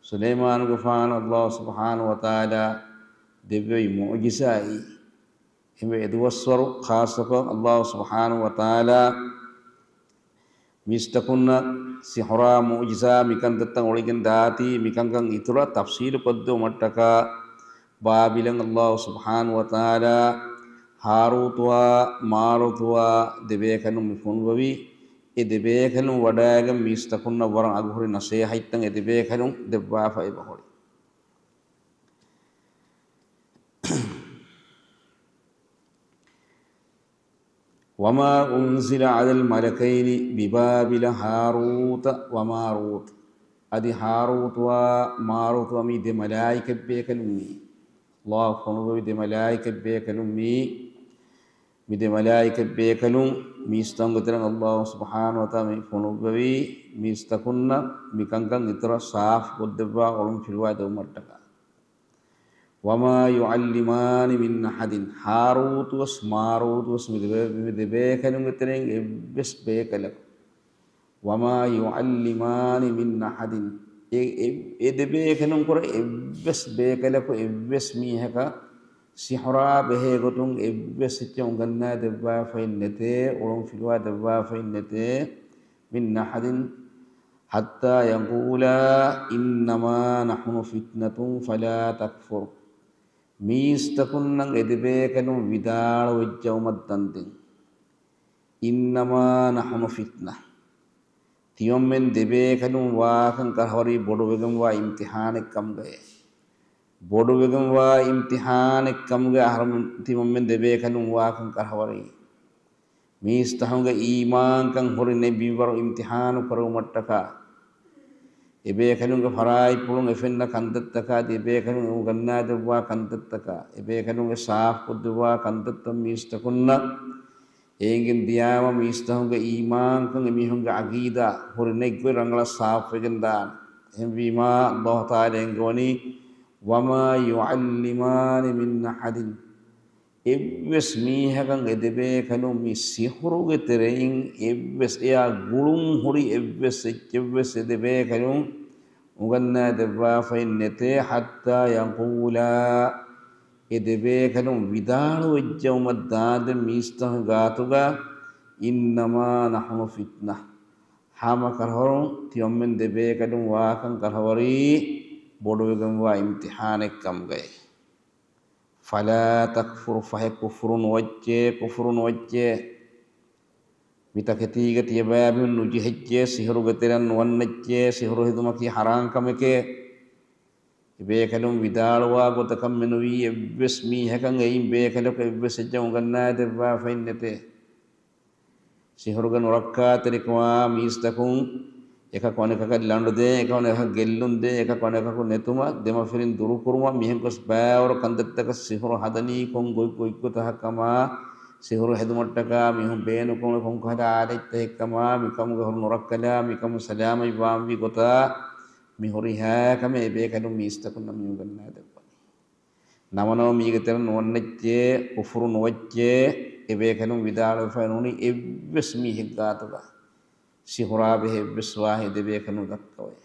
ސުލައިމާނުގެފާނު ﷲ ސުބްޙާނަހޫ ވަތަޢާލާ ދެއްވެވި މުޢުޖިޒާއީ. އެހެންވެ، އެދުވަސްވަރު ޚާއްޞަކޮށް ﷲ ސުބްޙާނަހޫ ވަތަޢާލާ މީސްތަކުންނަށް ސިޙުރާ މުޢުޖިޒާ މިކަންތައްތައް އޮޅިގެން ދާތީ، މިކަންކަން އިތުރަށް ތަފްޞީލު ކޮށްދެވުމަށްޓަކާ، ބާބިލަށް ﷲ ސުބްޙާނަހޫ ވަތަޢާލާ ހާރޫތުއާ މާރޫތުއާ ދެބޭކަލުން މި ފޮނުއްވެވި. އެ ދެބޭކަލުން ވަޑައިގެން މީސްތަކުންނަށް ވަރަށް އަގުހުރި ނަޞޭޙަތްތައް އެ ދެބޭކަލުން ދެއްވާފަ އެބަހުރި. وَمَا أُنْزِلَ عَلَى الْمَلَكَيْنِ بِبَابِلَ هَارُوتَ وَمَارُوتُ. އަދި ހާރޫތުއާ މާރޫތުއާ މި ދެ މަލާއިކަތްބޭކަލުން މީ، ﷲ ފޮނުއްވެވި ދެ މަލާއިކަތްބޭކަލުން މީ، މި ދެ މަލާއިކަތްބޭކަލުން މީސްތަކުންގެ ތެރެއިން ﷲ ސުބްޙާނަހޫ ވަތަޢާލާ މި ފޮނުއްވެވީ، މީސްތަކުންނަށް މިކަންކަން އިތުރަށް ސާފުކޮށްދެއްވާ އޮޅުން ފިލުވާ ދެވުމަށްޓަކާ. وَمَا يُعَلِّمَانِ مِنْ أَحَدٍ، ހާރޫތުވެސް މާރޫތުވެސް މި ދެބޭ، މި ދެބޭކަލުންގެ ތެރެއިން އެއްވެސް ބޭކަލަކު، وَمَا يُعَلِّمَانِ مِنْ أَحَدٍ، އެ، އެ، އެ ދެބޭކަލުން ކުރެ އެއްވެސް ބޭކަލަކު އެއްވެސް މީހަކަށް ސިޙުރާ ބެހޭގޮތުން އެއްވެސް އެއްޗެއް އުނގަންނާ ދެއްވާފައެއް ނެތޭ، އޮޅުން ފިލުވާ ދެއްވާފައެއް ނެތޭ، مِنْ أَحَدٍ، حَتَّى يَقُولَا إِنَّمَا نَحْنُ فِتْنَةٌ فَلَا تَكْفُرْ. މީސްތަކުންނަށް އެ ދެބޭކަލުން ވިދާޅުވެއްޖައުމަށް ދަންދެން. إِنَّمَا نَحْنُ فِتْنَةٌ. ތިމަންމެން ދެބޭކަލުން ވާކަން ކަށަވަރީ ބޮޑުވެގެންވާ އިމްތިޙާނެއް ކަމުގައޭ. ބޮޑުވެގެންވާ އިމްތިޙާނެއް ކަމުގައޭ އަހަރުމެން، ތިމަންމެން ދެބޭކަލުން ވާކަން ކަށަވަރީ. މީސްތަކުންގެ އީމާންކަން ހުރި ނެތް މިންވަރު އިމްތިޙާނު ކުރެވުމަށްޓަކާ، އެބޭކަލުންގެ ފަރާތްޕުޅުން އެފެންނަ ކަންތައްތަކާ، އެބޭކަލުން އެ އުނގަންނާދެއްވާ ކަންތައްތަކާ، އެބޭކަލުންގެ ސާފުކޮށްދެއްވާ ކަންތައްތައް މީސްތަކުންނަށް އެނގެން ދިޔާމަ، މީސްތަކުންގެ އީމާންކަން އެމީހުންގެ ޢަޤީދާ ހުރި ނެތް ގޮތް ރަނގަޅަށް ސާފުވެގެން ދާނެ. އެހެންވީމާ، ﷲ ތަޢާލާ އެންގެވަނީ، وَمَا يُعَلِّمَانِ مِنْ أَحَدٍ. އެއްވެސް މީހަކަށް އެ ދެބޭކަލުން މި ސިހުރުގެ ތެރެއިން އެއްވެސް އެޔާ ގުޅުން ހުރި އެއްވެސް އެއްޗެއްވެސް އެ ދެބޭކަލުން އުނގަންނާ ދެއްވާފައެއް ނެތޭ. حتى يقولا، އެ ދެބޭކަލުން ވިދާޅުވެއްޖައުމަށް ދާންދެން މީސްތަކުގެ ގާތުގަ، إنما نحن فتنة، ހަމަ ކަރަހަރުން ތިޔޮމެން ދެބޭކަލުން ވާކަން ކަރަހަވަރީ ބޮޑުވެގެންވާ އިމްތިހާނެއް ކަމުގައި. فلا تكفر، ފަހެ ކުފުރު ނުވައްޗޭ، ކުފުރު ނުވައްޗޭ. މި ތަކެތީގަ ތިޔަބައިމީހުން ނުޖެހެއްޖެ، ސިހުރުގެ ތެރެއަށް ނުވަންނައްޗޭ، ސިހުރު ހެދުމަކީ ޙަރާން ކަމެކޭ. އެބޭކަލުން ވިދާޅުވާ ގޮތަކަށް މެނުވީ އެއްވެސް މީހަކަށް އެއިން ބޭކަލަކު އެއްވެސް އެއްޗެއް އުނގަންނާ ދެއްވާފައެއް ނެތޭ. ސިހުރުގެ ނުރައްކާތެރިކަމާ މީސްތަކުން އެކަކު އަނެކަކަށް ލަނޑުދޭން، އެކަކު އަނެކަކަށް ގެއްލުންދޭން، އެކަކު އަނެކަކު ނެތުމަށް، ދެމަފިރިން ދުރުކުރުމަށް، މިހެން ގޮސް ބައިވަރު ކަންތައްތަކަށް ސިހުރު ހަދަނީ ކޮން ގޮތް ގޮތްގޮތަކަށް ކަމާ، ސިހުރު ހެދުމަށްޓަކާ މީހުން ބޭނުންކުރުމުގެ ކޮންކަހަލަ އާލަތްތަކެއް ކަމާ، މިކަމުގެ ހުރި ނުރައްކަލާ، މިކަމުން ސަލާމަތްވާންވީ ގޮތާ، މި ހުރިހާ ކަމެއް އެބޭކަލުން މީސްތަކުންނަށް މި އުނގަންނާ ދެއްވަނީ. ނަމަނަމަ މީގެ ތެރެ ނުވަންނައްޗޭ، ކުފުރު ނުވައްޗޭ، އެބޭކަލުން ވިދާޅުވެފައި ނޫނީ އެއްވެސް މީހެއް ގާތުގަ ސިހުރާ ބެހޭ އެއްވެސް ވާހެއް ދެބޭކަލުން ދައްކަވައޭ.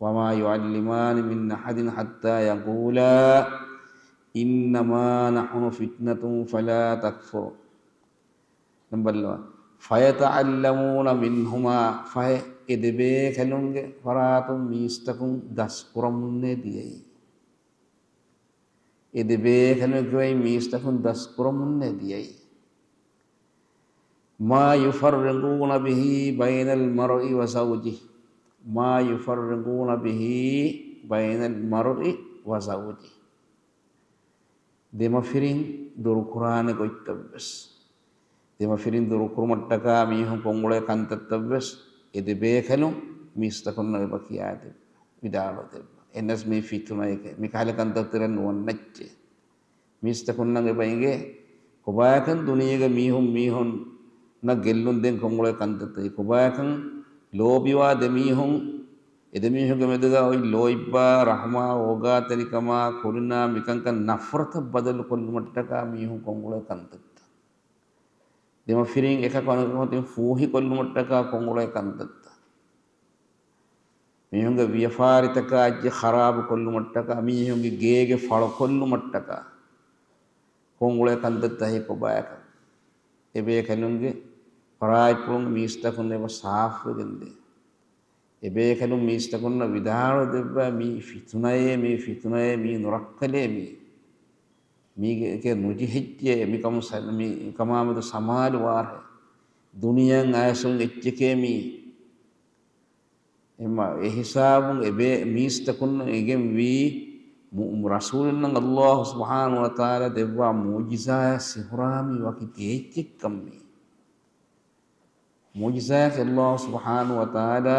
وما يعلمان من أحد حتى يقولا إنما نحن فتنة فلا تكفر. ނަމްބަރު ފަޔަތަޢައްލަމޫނަ މިންހުމާ، ފަހެ އެ ދެބޭކަލުންގެ ފަރާތުން މީސްތަކުން ދަސްކުރަމުންނޭ ދިޔައީ. އެ ދެބޭކަލުންގެ މީސްތަކުން ދަސްކުރަމުންނޭ ދިޔައީ. ما يفرقون به بين المرء وزوجه، ما يفرقون به بين المرء وزوجه. ދެމަފިރިން ދުރުކުރާނެ ގޮތްތައްވެސް، ދެމަފިރިން ދުރުކުރުމަށްޓަކާ މީހުން ކޮށްއުޅޭ ކަންތައްތައްވެސް އެ ދެބޭކަލުން މީސްތަކުންނަށް އެބަ ކިޔާދެއްވި، ވިދާޅުވެދެއްވި. އެންނަސް މީ ފިތުނައެކޭ، މިކަހަލަ ކަންތައް ތެރެއަށް ނުވަންނައްޗޭ. މީސްތަކުންނަށް އެބަ އެނގޭ، ކޮބާކަން ދުނިޔޭގަ މީހުން މީހުންނަށް ގެއްލުން ދޭން ކޮށްއުޅޭ ކަންތައްތަކެއް، ކޮބާކަން ލޯބިވާ ދެމީހުން، އެ ދެމީހުންގެ މެދުގަ އޮތް ލޯތްބާ، ރަޙުމާ، އޯގާތެރިކަމާ، ކުރިންނާ މިކަންކަން ނަފްރަތަށް ބަދަލު ކޮށްލުމަށްޓަކާ މީހުން ކޮށްއުޅޭ ކަންތައްތައް. ދެމަފިރިން އެކަކު އަނެކަކު މަތިން ފޫހިކޮށްލުމަށްޓަކާ ކޮށްއުޅޭ ކަންތައްތައް. މީހުންގެ ވިޔަފާރިތަކާ އެއްޗެއް ޚަރާބު ކޮށްލުމަށްޓަކާ، މީހުންގެ ގޭގެ ފަޅު ކޮށްލުމަށްޓަކާ ކޮށްއުޅޭ ކަންތައްތަކެއް ކޮބާކަން. އެބޭކަލުންގެ ފަރާތްޕުޅުން މީސްތަކުން އެބަ ސާފުވެގެންދޭ. އެބޭކަލުން މީސްތަކުންނަށް ވިދާޅުވެދެއްވާ މީ ފިތުނައޭ، މީ ފިތުނައޭ، މީ ނުރައްކަލޭ މީ. މީގެ ނުޖެހިއްޖެ، މިކަމު ސަ-، މި ކަމާމެދު ސަމާލުވާށޭ. ދުނިޔެއަށް އައިސުން އެއްޗެކޭ މީ. އެމަ އެހިސާބުން އެބޭ މީސްތަކުންނަށް އެނގެންވީ މު-، ރަސޫލުންނަށް ﷲ ސުބްޙާނަހޫ ވަތަޢާލާ ދެއްވާ މުޢުޖިޒާއާ ސިހުރާ މީ ވަކި ތޭއްޗެއްކަން މީ. މުޢުޖިޒާއަކީ ﷲ ސުބްޙާނަހޫ ވަތަޢާލާ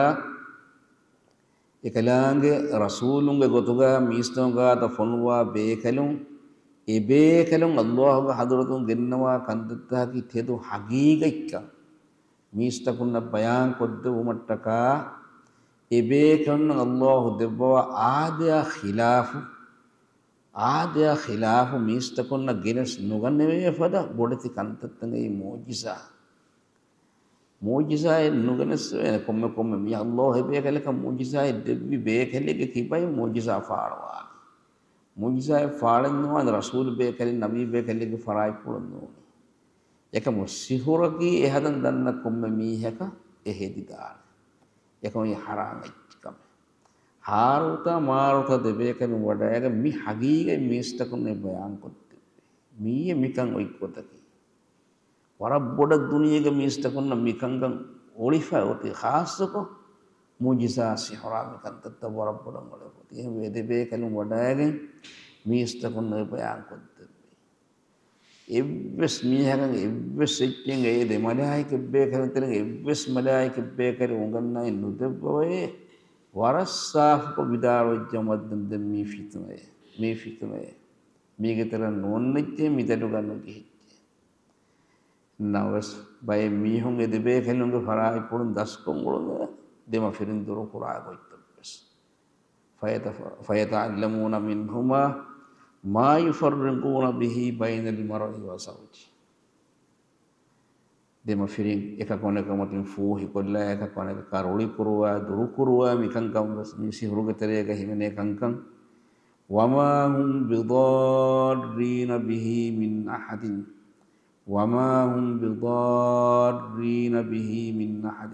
އެކަލާނގެ ރަސޫލުންގެ ގޮތުގަ މީސްތަކުން ގާތަށް ފޮނުއްވާ ބޭކަލުން، އެބޭކަލުން ﷲގެ ޙަޟްރަތުން ގެންނަވާ ކަންތައްތަކަކީ ތެދު ޙަޤީޤަތްކަން މީސްތަކުންނަށް ބަޔާން ކޮށްދެއްވުމަށްޓަކާ، އެބޭކަލުންނަށް ﷲ ދެއްވަވާ އާދަޔާ ޚިލާފު، އާދަޔާ ޚިލާފު މީސްތަކުންނަށް ގެނެސް ނުގަނެވޭ ފަދަ ބޮޑެތި ކަންތައްތައް އެއީ މުޢުޖިޒާ. މުޢުޖިޒާއެއް ނުގެނެސްވޭނެ ކޮންމެ ކޮންމެ މީހަކު. ﷲ އެބޭކަލަކަށް މުޢުޖިޒާއެއް ދެއްވި ބޭކަލެއްގެ ކިބައިން މުޢުޖިޒާ ފާޅުވާނެ. މުޢުޖިޒާއެއް ފާޅެއްނުވާނެ ރަސޫލު ބޭކަލެއް، ނަބީ ބޭކަލެއްގެ ފަރާތްޕުޅުން ނޫނީ. އެކަމު ސިހުރަކީ އެ ހަދަން ދަންނަ ކޮންމެ މީހަކަށް އެ ހެދިދާނެ. އެކަމު އެ ޙަރާމް އެއްޗެއް ކަމެއް. ހާރޫތާ މާރޫތާ ދެބޭކަލުން ވަޑައިގެން މި ޙަޤީޤަތް މީސްތަކުންނަށް ބަޔާންކޮށްދެއްވި. މީއެއް މިކަން އޮތް ގޮތަކީ. ވަރަށް ބޮޑަށް ދުނިޔޭގެ މީސްތަކުންނަށް މިކަންކަން އޮޅިފަ އޮތީ، ޚާއްޞަކޮށް މުޢުޖިޒާ ސިހުރާ މިކަންތައްތައް ވަރަށް ބޮޑަށް އޮޅިފަ އޮތީ. އެހެންވެ އެ ދެބޭކަލުން ވަޑައިގެން މީސްތަކުންނަށް ބަޔާންކޮށްދެއްވި. އެއްވެސް މީހަކަށް އެއްވެސް އެއްޗެއް އެ ދެ މަލާއިކަ ބޭކަލުން ތެރެއިން އެއްވެސް މަލާއިކަ ބޭކަލެއް އުނގަންނައެއް ނުދެއްވަވައޭ. ވަރަށް ސާފުކޮށް ވިދާޅުވެއްޖައުމަށް ދެން މީ ފިތުނައޭ، މީ ފިތުނައޭ. މީގެ ތެރެއަށް ނުވަންނައްޗޭ، މި ދަޑުގަ ނުޖެހިއްޖެ. ނަވެސް ބައެއް މީހުން އެ ދެބޭކަލުންގެ ފަރާތްޕުޅުން ދަސްކޮށް އުޅުނު ދެމަފިރިން ދުރުކުރާ ގޮތްތައްވެސް. فيت-، فيتعلمون منهما ما يفرقون به بين المرء وزوجه. ދެމަފިރިން އެކަކު އަނެކަކަށް ފޫހިކޮށްލާ، އެކަކު އަނެކަކާ ރުޅިކުރުވާ، ދުރުކުރުވާ، މިކަންކަން ވެސް މި ސިހުރުގެ ތެރޭގަ ހިމެނޭ ކަންކަން. وما هم بضارين به من أحد، وما هم بضارين به من أحد.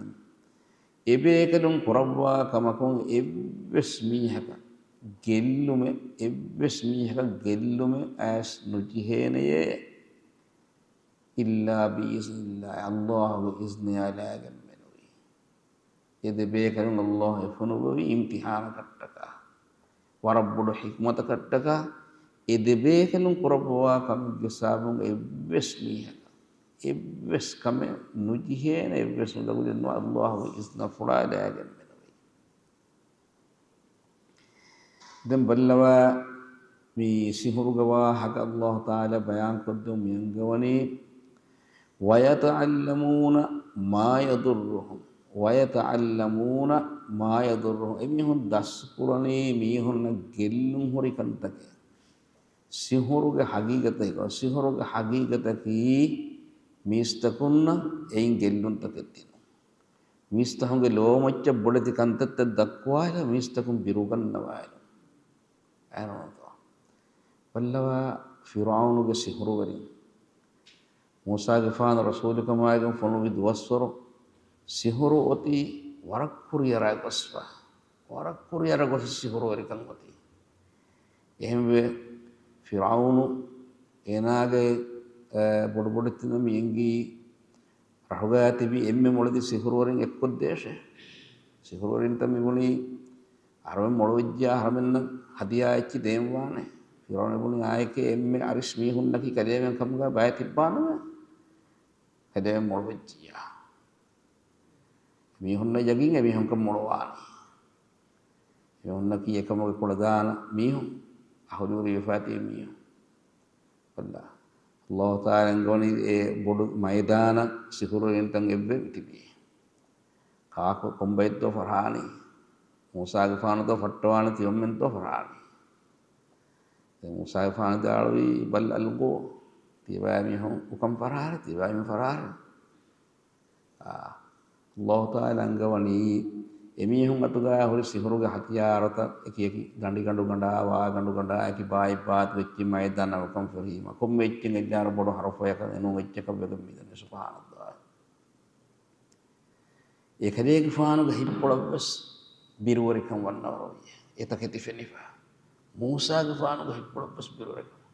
އެބޭކަލުން ކުރައްވާ ކަމަކުން އެއްވެސް މީހަކަށް ގެއްލުމެއް، އެއްވެސް މީހަކަށް ގެއްލުމެއް އައިސް ނުޖެހޭނެޔޭ. إلا بإذن الله، ﷲ ގެ އިޒްނަޔާ ލާގެން މެނުވީ. އެ ދެބޭކަލުން ﷲ އެ ފޮނުއްވެވީ އިމްތިހާނަކަށްޓަކާ، ވަރަށް ބޮޑު ޙިކްމަތަކަށްޓަކާ. އެ ދެބޭކަލުން ކުރައްވާ ކަމެއްގެ ސަބަބުން އެއްވެސް މީހަކަށް، އެއްވެސް ކަމެއް ނުޖެހޭނެ، އެއްވެސް ނުލަގުލެއް ނުވާ، ﷲ ގެ އިޒްނަފުޅާ ލާގެން މެނުވީ. ދެން ބައްލަވާ، މި ސިހުރުގެ ވާހަކަ ﷲ ތަޢާލާ ބަޔާންކޮށްދެމުން މިއަންގަވަނީ، ويتعلمون ما يضرهم، ويتعلمون ما يضرهم. އެމީހުން ދަސްކުރަނީ މީހުންނަށް ގެއްލުން ހުރި ކަންތަކެއް. ސިހުރުގެ ޙަޤީޤަތަކީ، ސިހުރުގެ ޙަޤީޤަތަކީ މީސްތަކުންނަށް އެއިން ގެއްލުންތަކެއް ދިނުން. މީސްތަކުންގެ ލޯމައްޗަށް ބޮޑެތި ކަންތައްތައް ދައްކުވާލާ، މީސްތަކުން ބިރުގަންނަވާލުން. އައިރޯންތޯ؟ ބައްލަވާ، ފިރުޢައުނުގެ ސިހުރުވެރިން މޫސާގެފާނު ރަސޫލުކަމާއިގެން ފޮނުއްވި ދުވަސްވަރު ސިހުރު އޮތީ ވަރަށް ކުރިއަރާ ގޮސްފަ. ވަރަށް ކުރިއަރާ ގޮސް ސިހުރުވެރިކަން އޮތީ. އެހެންވެ، ފިރުޢައުނު އޭނާގެ، އަ، ބޮޑުބޮޑެތިންނަށް މި އެނގީ، ރަށުގައި ތިބި އެންމެ މޮޅެތި ސިހުރުވެރިން އެއްކޮށްދޭށޭ. ސިހުރުވެރިންތައް މިބުނީ، އަހަރުމެން މޮޅުވެއްޖިޔާ އަހަރުމެންނަށް ހަދިޔާ އެއްޗެއް ދޭންވާނެ. ފިރުޢައުނު ބުނީ، އާއެކޭ އެންމެ އަރިސް މީހުންނަކީ ކަލޭމެން ކަމުގަ ބައެއް ތިއްބާނަމޭ. ކަލޭމެން މޮޅުވެއްޖިޔާ. މީހުންނަށް ޔަގީން އެމީހުންކަން މޮޅުވާނީ. އެމީހުންނަކީ އެކަމުގެ ކުޅަދާނަ މީހުން، އަހުލުވެރިވެފާތީ މީހުން. ބައްލަވާ، ﷲ ތަޢާލާ އަންގަވަނީ އެ ބޮޑު މައިދާނަށް ސިހުރުވެރިންތައް އެއްވެ ތިބީ. ކާކު ކޮންބައެއްތޯ ފަށާނީ؟ މޫސާގެފާނުތޯ ފައްޓަވާނެ ތިޔޮމެންތޯ ފަށާނީ؟ ދެން މޫސާގެފާނު ވިދާޅުވީ، بل ألقوا، ތިޔަބައިމީހުން އުކަން ފަށާރޭ، ތިޔަބައިމީހުން ފަށާރޭ. އާ، ﷲ ތަޢާލާ އަންގަވަނީ، އެމީހުން އަތުގައި ހުރި ސިހުރުގެ ހަތިޔާރުތައް އެކި އެކި ދަނޑިގަނޑު ގަނޑާ، ވާގަނޑު ގަނޑާ، އެކި ބާއި ބާތު އެއްޗި މައިދާނަށް އުކަން ފެށީމަ، ކޮންމެ އެއްޗެއް އެއްލާރު ބޮޑު ހަރުފަޔަކަށް އެނޫން އެއްޗަކަށް ވެގެން މިދަނީ. ސުބްޙާނަﷲ. އެކަލޭގެފާނުގެ ހިތްޕުޅަށްވެސް ބިރުވެރިކަން ވަންނަވަރުވިއޭ. އެތަކެތި ފެނިފަ. މޫސާގެފާނުގެ ހިތްޕުޅަށްވެސް ބިރުވެރިކަން.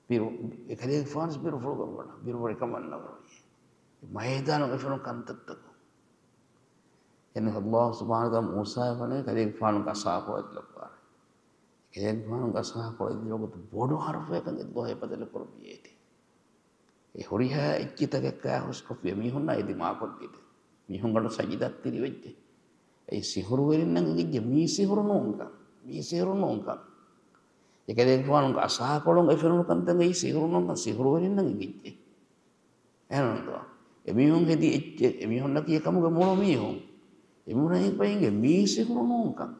ބިރު، އެކަލޭގެފާނުވެސް ބިރުފުޅު ގަންނަ، ބިރުވެރިކަން ވަންނަވަރުވިއޭ. މައިދާނުގަ ފެނުނު ކަންތައްތަކުން. އެން ﷲ ސުބްޙާނަހޫ ވަތަޢާލާ މޫސާގެފާނުގެ ކަލޭގެފާނުގެ އަސާކޮޅަށް ލައްވާނެ. ކަލޭގެފާނުގެ އަސާކޮޅަށް ލައްވާ ގޮތުން ބޮޑު ހަރުފަޔަކަށް ﷲ އެބަދަލު ކުރައްވިއޭތި. އެ ހުރިހާ އެއްޗިތަކަކާ ހުސްކޮށްފި އެމީހުންނާ އެދި މާކޮށްލީ ދެން. މީހުންގަނޑު ސަޖިދަ ތިރިވެއްޖެ. އެއީ ސިހުރުވެރިންނަށް އެނގިއްޖެ މީ ސިހުރު ނޫންކަން. މީ ސިހުރު ނޫންކަން. އެކަލޭގެފާނުގެ އަސާކޮޅުން އެ ފެނުނު ކަންތައް އެއީ ސިހުރު ނޫންކަން، ސިހުރުވެރިންނަށް އެނގިއްޖެ. އެހެންތޯ؟ އެމީހުން ހެދި އެއްޗެއް، އެމީހުންނަކީ އެކަމުގެ މޮޅު މީހުން. އެމީހުންނަށް އެނގިފައި އިނގޭ މީ ސިހުރު ނޫންކަން.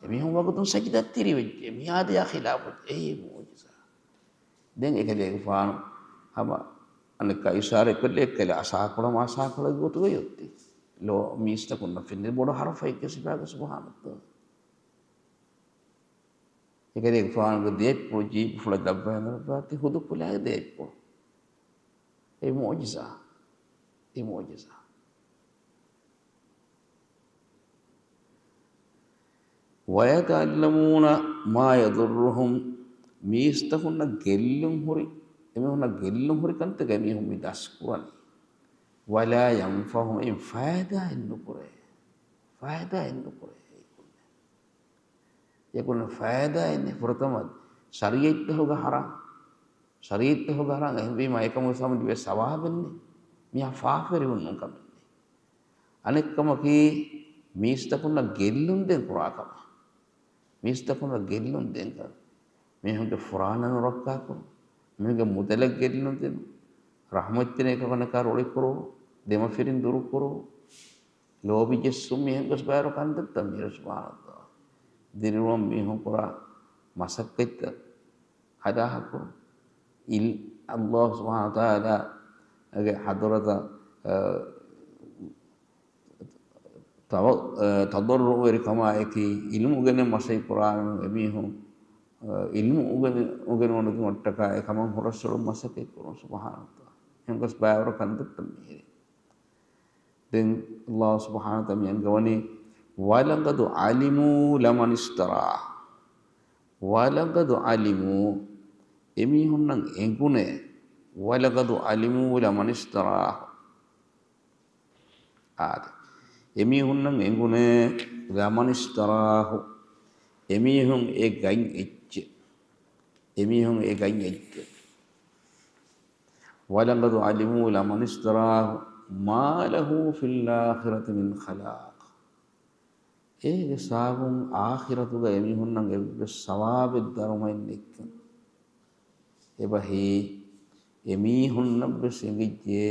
އެމީހުން ވަގުތުން ސަޖިދަ ތިރިވެއްޖެ. މި އާދަޔާ ޚިލާފު އެއީ މުޢުޖިޒާ. ދެން އެކަލޭގެފާނު ހަމަ އަނެއްކާ އިޝާރަތްކޮށްލި އެއްކަލަ އަސާކޮޅަށް މާ އަސާކޮޅެއް ގޮތުގަ އޮތީ. ލޯ މީސްތަކުންނަށް ފެންނަ ބޮޑު ހަރުފައެއްގެ ސިފައިގަ ސުބްޙާނަﷲ. އެކަލޭގެފާނުގެ ދޭއްޕުޅު ޖީބުފުޅަށް ލައްވާ ނުލައްވާތީ ހުދު ކުލައިގެ ދޭއްޕުޅު. އެ މުޢުޖިޒާ. އެ މުޢުޖިޒާ. ويتعلمون ما يضرهم، މީސްތަކުންނަށް ގެއްލުން ހުރި، އެމީހުންނަށް ގެއްލުން ހުރި ކަންތަކެއް އެމީހުން މި ދަސްކުރަނީ. ولا ينفعهم، އެއިން ފައިދާއެއް ނުކުރޭ. ފައިދާއެއް ނުކުރޭ. އެކުން ފައިދާއެއް ނެތް. ފުރަތަމަ ޝަރީޢަތްތަކުގަ ހަރާމް. ޝަރީޢަތްތަކުގަ ހަރާމް. އެހެންވީމަ އެކަމުގެ ސަބަބުން ލިބޭ ސަވާބެއް ނެތް. މިހާ ފާފަވެރިވުން ނޫން ކަމެއް ނެތް. އަނެއްކަމަކީ، މީސްތަކުންނަށް ގެއްލުން ދޭން ކުރާ ކަމެއް. މީސްތަކުންނަށް ގެއްލުން ދޭން ކަމެއް. މީހުންގެ ފުރާނަ ނުރައްކާކުރުން. މީހުންގެ މުދަލަށް ގެއްލުން ދިނުން. ރަޙްމަތްތެރި އެކަކު އަނެކާ ރުޅިކުރުން. ދެމަފިރިން ދުރުކުރުން. ލޯބި ޖެއްސުން މީހުންގެ ސުބާރު ކަންތައްތައް މީރު ސުބްޙާނަﷲ. ދިރިއުޅުން މީހުން ކުރާ މަސައްކަތްތައް އަލާހަކުރު. އިލް-، ﷲ ސުބްޙާނަހޫ ވަތަޢާލާގެ ޙަޟްރަތަށް، އަ، ތަވަ-، އަ، ތަޟައްރުޢުވެރިކަމާއެކީ، ޢިލްމު އުގެނެން މަސައްކަތް ކުރާ އެމީހުން، އަ، ޢިލްމު އުގެނެ-، އުގެނުމަށް ނުދިނުމަށްޓަކާ އެކަމަށް ހުރަސްއެޅުން މަސައްކަތް ކުރުން. ސުބްޙާނަﷲ. އެހެން ގޮސް ބައިވަރު ކަންތައްތައް މިހިރީ. ދެން ﷲ ސުބްޙާނަހޫ ވަތަޢާލާ މި އަންގަވަނީ، "وَلَقَدْ عَلِمُوا لَمَنِ اشْتَرَاهُ." "وَلَقَدْ عَلِمُوا." އެމީހުންނަށް އެނގުނޭ. "وَلَقَدْ عَلِمُوا لَمَنِ اشْتَرَاهُ." އާދެ. އެމީހުންނަށް އެނގުނޭ، "لَمَنِ اشْتَرَاهُ." އެމީހުން އެ ގަތް އެއްޗެއް. އެމީހުން އެ ގަތް އެއްޗެއް. "وَلَقَدْ عَلِمُوا لَمَنِ اشْتَرَاهُ مَا لَهُ فِي الْآخِرَةِ مِنْ خَلَاقٍ." އޭގެ ސަބަބުން އާޚިރަތުގަ އެމީހުންނަށް އެއްވެސް ސަވާބެއް ދަރުމައެއް ނެތްކަން. އެބަހީ، އެމީހުންނަށްވެސް އެނގިއްޖެ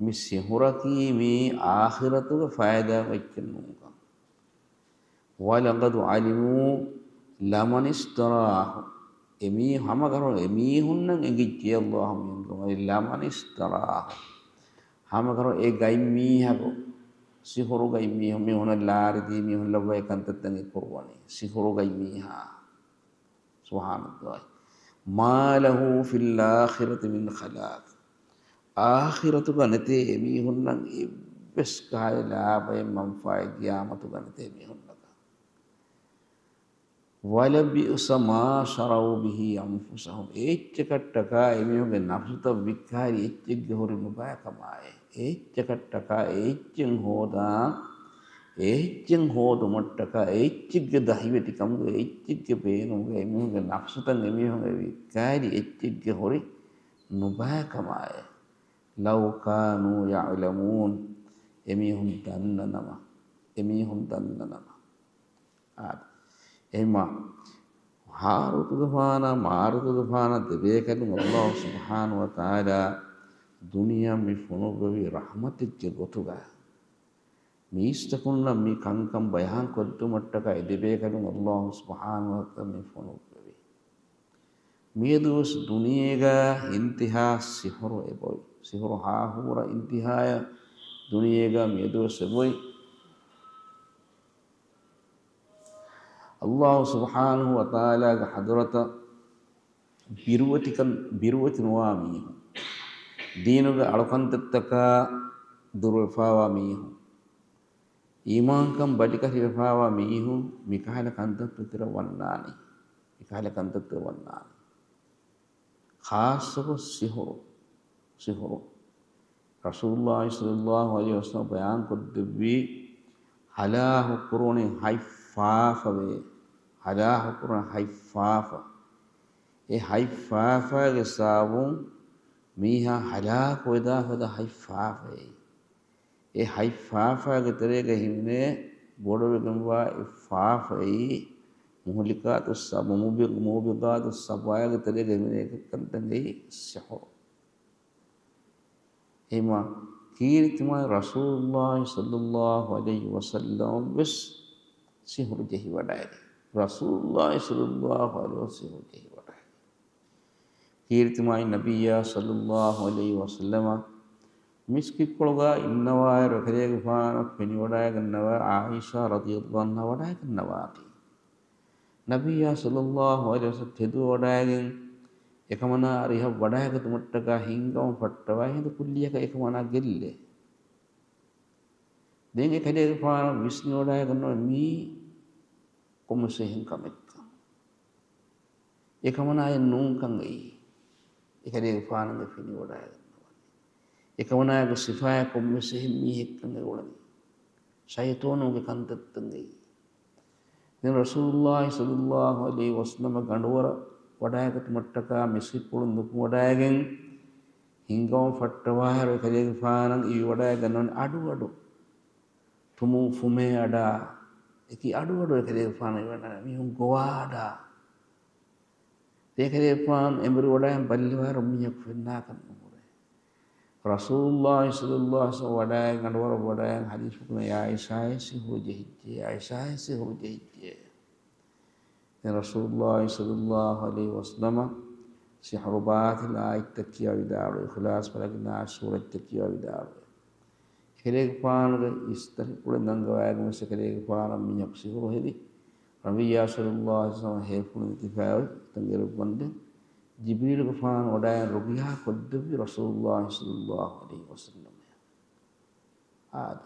މި ސިހުރަކީ މީ އާޚިރަތުގަ ފައިދާ އެއްޗެއް ނޫންކަން. "وَلَقَدْ عَلِمُوا لَمَنِ اشْتَرَاهُ." އެމީ ހަމަކަށަވަރު އެމީހުންނަށް އެނގިއްޖެ ﷲ މި އަންގަވަނީ، "لَمَنِ اشْتَرَاهُ." ހަމަކަށަވަރު އެ ގަތް މީހަކު، ސިހުރު ގަތް މީހުން، މީހުންނަށް ލާރިދީ މީހުން ލައްވައި ކަންތައްތައް އެ ކުރުވަނީ، ސިހުރު ގަތް މީހާ. ސުބްޙާނަﷲ. "مَا لَهُ فِي الْآخِرَةِ مِنْ خَلَاقٍ." އާޚިރަތުގަ ނެތޭ އެމީހުންނަށް އެއްވެސް ކަހަލަ ލާބައެއް މަންފާއެއް ގިޔާމަތުގަ ނެތޭ އެމީހުންނަކަށް. "وَلَبِئْسَ مَا شَرَوْا بِهِ أَنْفُسَهُمْ." އެއްޗަކަށްޓަކާ އެމީހުންގެ ނަފްސުތައް ވިއްކާލި އެއްޗެއްގެ ހުރި ނުބައި ކަމާއި. އެއްޗަކަށްޓަކާ އެއްޗެއް ހޯދާ، އެއްޗެއް ހޯދުމަށްޓަކާ އެއްޗެއްގެ ދަހިވެތިކަމުގެ އެއްޗެއްގެ ބޭނުމުގެ އެމީހުންގެ ނަފްސުތައް އެމީހުންގެ ވިއްކާލި އެއްޗެއްގެ ހުރި ނުބައި ކަމާއި. "لَوْ كَانُوا يَعْلَمُونَ." އެމީހުން ދަންނަނަމަ، އެމީހުން ދަންނަނަމަ. އާދެ. އެހެންމަ ހާރޫތުގެފާނާ މާރޫތުގެފާނާ ދެބޭކަލުން ﷲ ސުބްޙާނަހޫ ވަތަޢާލާ ދުނިޔެއަށް މި ފޮނުއްވެވި ރަޙްމަތެއްގެ ގޮތުގަ މީސްތަކުންނަށް މި ކަންކަން ބަޔާންކޮށްދިއުމަށްޓަކާ އެ ދެބޭކަލުން ﷲ ސުބްޙާނަހޫ ވަތަޢާލާ މި ފޮނުއްވެވި. މިއަދުވެސް ދުނިޔޭގަ އިންތިހާ ސިހުރު އެބޮތް. ސިހުރު ހާހޫރަ އިންތިހާޔަށް ދުނިޔޭގަ މިއަދުވެސް އެބޮތް. ﷲ ސުބްޙާނަހޫ ވަތަޢާލާގެ ޙަޟްރަތަށް ބިރުވެތިކަން، ބިރުވެތި ނުވާ މީހުން، ދީނުގެ އަޅުކަންތައްތަކާ ދުރުވެފާވާ މީހުން، އީމާންކަން ބަލިކަށިވެފާވާ މީހުން މިކަހަލަ ކަންތައްތަކުގެ ތެރެއަށް ވަންނާނީ. މިކަހަލަ ކަންތައްތަކުގެ ތެރެއަށް ވަންނާނީ. ޚާއްޞަކޮށް ސިހުރު، ސިހުރު. ރަސޫލުﷲ ޞައްލަﷲ ޢަލައިހި ވަސައްލަމަ ބަޔާންކޮށްދެއްވީ، ހަލާކު ކުރުވަނީ ހަތް ފާފަވޭ. ހަލާކު ކުރުވަނީ ހަތް ފާފަ. އެ ހަތް ފާފާގެ ސަބަބުން މީހާ ހަލާކުވެދާ ފަދަ ހަތް ފާފައެއް. އެ ހަތް ފާފާގެ ތެރޭގަ ހިމެނޭ ބޮޑުވެގެންވާ އެއް ފާފައެއް، މުހުލިކާތު ސަބު، މުބި-، މޫބިގާތު ސަބާގެ ތެރޭގަ ހިމެނޭ ކަންތައް އެއީ ސިހުރު. އެހެންމަ ކީރިތި މާތް ރަސޫލުﷲ ޞައްލަﷲ ޢަލައިހި ވަސައްލަމަ ވެސް ސިހުރު ޖެހިވަޑައިގެން. ރަސޫލުﷲ ޞައްލަﷲ ޢަލައިހި ވަސައްލަމަ ސިހުރު ޖެހިވަޑައިގެން. ކީރިތި މާތް ނަބިއްޔާ ޞައްލަﷲ ޢަލައިހި ވަސައްލަމަ މިސްކިތްކޮޅުގަ އިންނަވާއިރު، އެކަލޭގެފާނަށް ފެނިވަޑައިގަންނަވާ ޢާއިޝާ ރަޟިޔަﷲ ޢަންހާ ވަޑައިގަންނަވާތީ. ނަބިއްޔާ ޞައްލަﷲ ޢަލައިހި ވަސައްލަމަ ތެދުވަޑައިގެން އެކަމަނާ އަރިހަށް ވަޑައިގަތުމަށްޓަކާ ހިންގަވަން ފައްޓަވައި ހިނދު ކުއްލިއަކަށް އެކަމަނާ ގެއްލޭ. ދެން އެކަލޭގެފާނަށް ވިސްނިވަޑައިގަންނަވާ މީ ކޮންމެސް އެހެން ކަމެއްކަން. އެކަމަނާއެއް ނޫންކަން އެއީ. އެކަލޭގެފާނަށް ފެނިވަޑައިގަންނަވަނީ. އެކަމަނާގެ ސިފައެއް ކޮންމެސް އެހެން މީހެއްކަން އެ އުޅެނީ. ޝައިޠޯނުގެ ކަންތައްތައް އެއީ. ދެން ރަސޫލުﷲ ޞައްލަﷲ ޢަލައިހި ވަސައްލަމަ ގަނޑުވަރަށް ވަޑައިގަތުމަށްޓަކާ މިސްކިތްކޮޅުން ނުކުމެވަޑައިގެން ހިންގަވަން ފައްޓަވާއިރު އެކަލޭގެފާނަށް އިވިވަޑައިގަންނަވަނީ އަޑުއަޑު. ތުމު ފުމޭ އަޑާ، އެކި އަޑުއަޑު އެކަލޭގެފާނަށް އިވިވަޑައިގަންނަވަނީ މީހުން ގޮވާ އަޑާ. އެކަލޭގެފާނު އެނބުރި ވަޑައިގެން ބައްލަވާއިރު މީހަކު ފެންނާކަށް ނުހުރޭ. ރަސޫލުﷲ ޞައްލަﷲ ޢަލައިހި ވަސައްލަމަ ވަޑައިގެން ގަނޑުވަރަށް ވަޑައިގެން ޙަދީޘް ކުރައްވަނީ އާއިޝާއަށް ސިހުރު ޖެހިއްޖެ، އާއިޝާއަށް ސިހުރު ޖެހިއްޖެ. ދެން ރަސޫލުﷲ ޞައްލަﷲ ޢަލައިހި ވަސައްލަމަ ސިޙުރު ބާޠިލް އާޔަތްތައް ކިޔަވާ ވިދާޅުވި، އިޚްލާޞް ފަލަގި ނާސް ސޫރަތްތައް ކިޔަވާ ވިދާޅުވި. ކެލޭގެފާނުގެ އިސްތަށި ކުޅެން ދަންގަވާގެން ވެސް ކެލޭގެފާނަށް މީހަކު ސިޙުރު ހެދި، ނަބިއްޔާ ޞައްލައްލާހު ޢަލައިހި ވަސައްލަމަ ހޭފުޅުން ތިފާވެ ތަން އެރުއްވަންދެން، ޖިބްރީލުގެފާނު ވަޑައިގެން ރުޤިޔާ ކޮށްދެއްވި ރަސޫލުއްލާހި ޞައްލައްލާހު ޢަލައިހި ވަސައްލަމަ. އާދެ،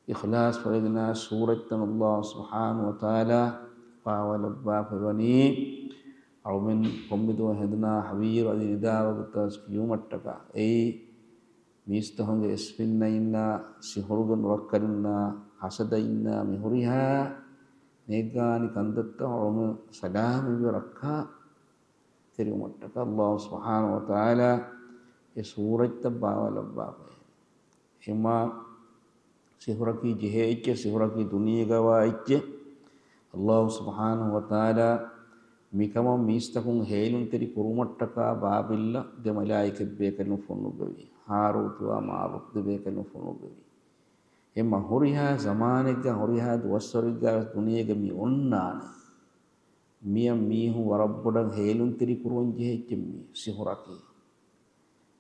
އިޚްލާޞް ފަލަގި ނާސް ސޫރަތްތައް ﷲ ސުބްޙާނަހޫ ވަތަޢާލާ ބާވާލައްވާފައިވަނީ، އަޅުމެން ކޮންމެދުވަހު ހެނދުނާ ހަވީރު އަދި ނިދާވަގުތު ކިޔުމަށްޓަކާ، އެއީ މީސްތަކުންގެ އެސްފިންނައިންނާ، ސިޙުރުގެ ނުރައްކަލުންނާ، ޙަސަދައިންނާ މި ހުރިހާ ނޭއްގާނި ކަންތައްތައް އަޅުމެން ސަލާމަތްވެ ރައްކާތެރިވުމަށްޓަކާ ﷲ ސުބްޙާނަހޫ ވަތަޢާލާ އެ ސޫރަތްތައް ބާވާލައްވާފައި. އެމާ ސިޙުރަކީ ޖެހޭ އެއްޗެއް، ސިޙުރަކީ ދުނިޔޭގަވާ އެއްޗެއް. ﷲ ސުބްޙާނަހޫ ވަތަޢާލާ މިކަމަށް މީސްތަކުން ހޭލުންތެރި ކުރުމަށްޓަކާ ބާބިލްއަށް ދެ މަލާއިކަތް ބޭކަލުން ފޮނުއްވެވި. ހާރޫތު ވާ މާރޫތު ދެ ބޭކަލުން ފޮނުއްވެވި. އެމަ ހުރިހާ ޒަމާނެއްގަ ހުރިހާ ދުވަސްވަރެއްގަ ވެސް ދުނިޔޭގަ މި އޮންނާނެ. މިއަށް މީހުން ވަރަށް ބޮޑަށް ހޭލުންތެރި ކުރުވަން ޖެހޭ އެއްޗެއް މީ ސިޙުރަކީ.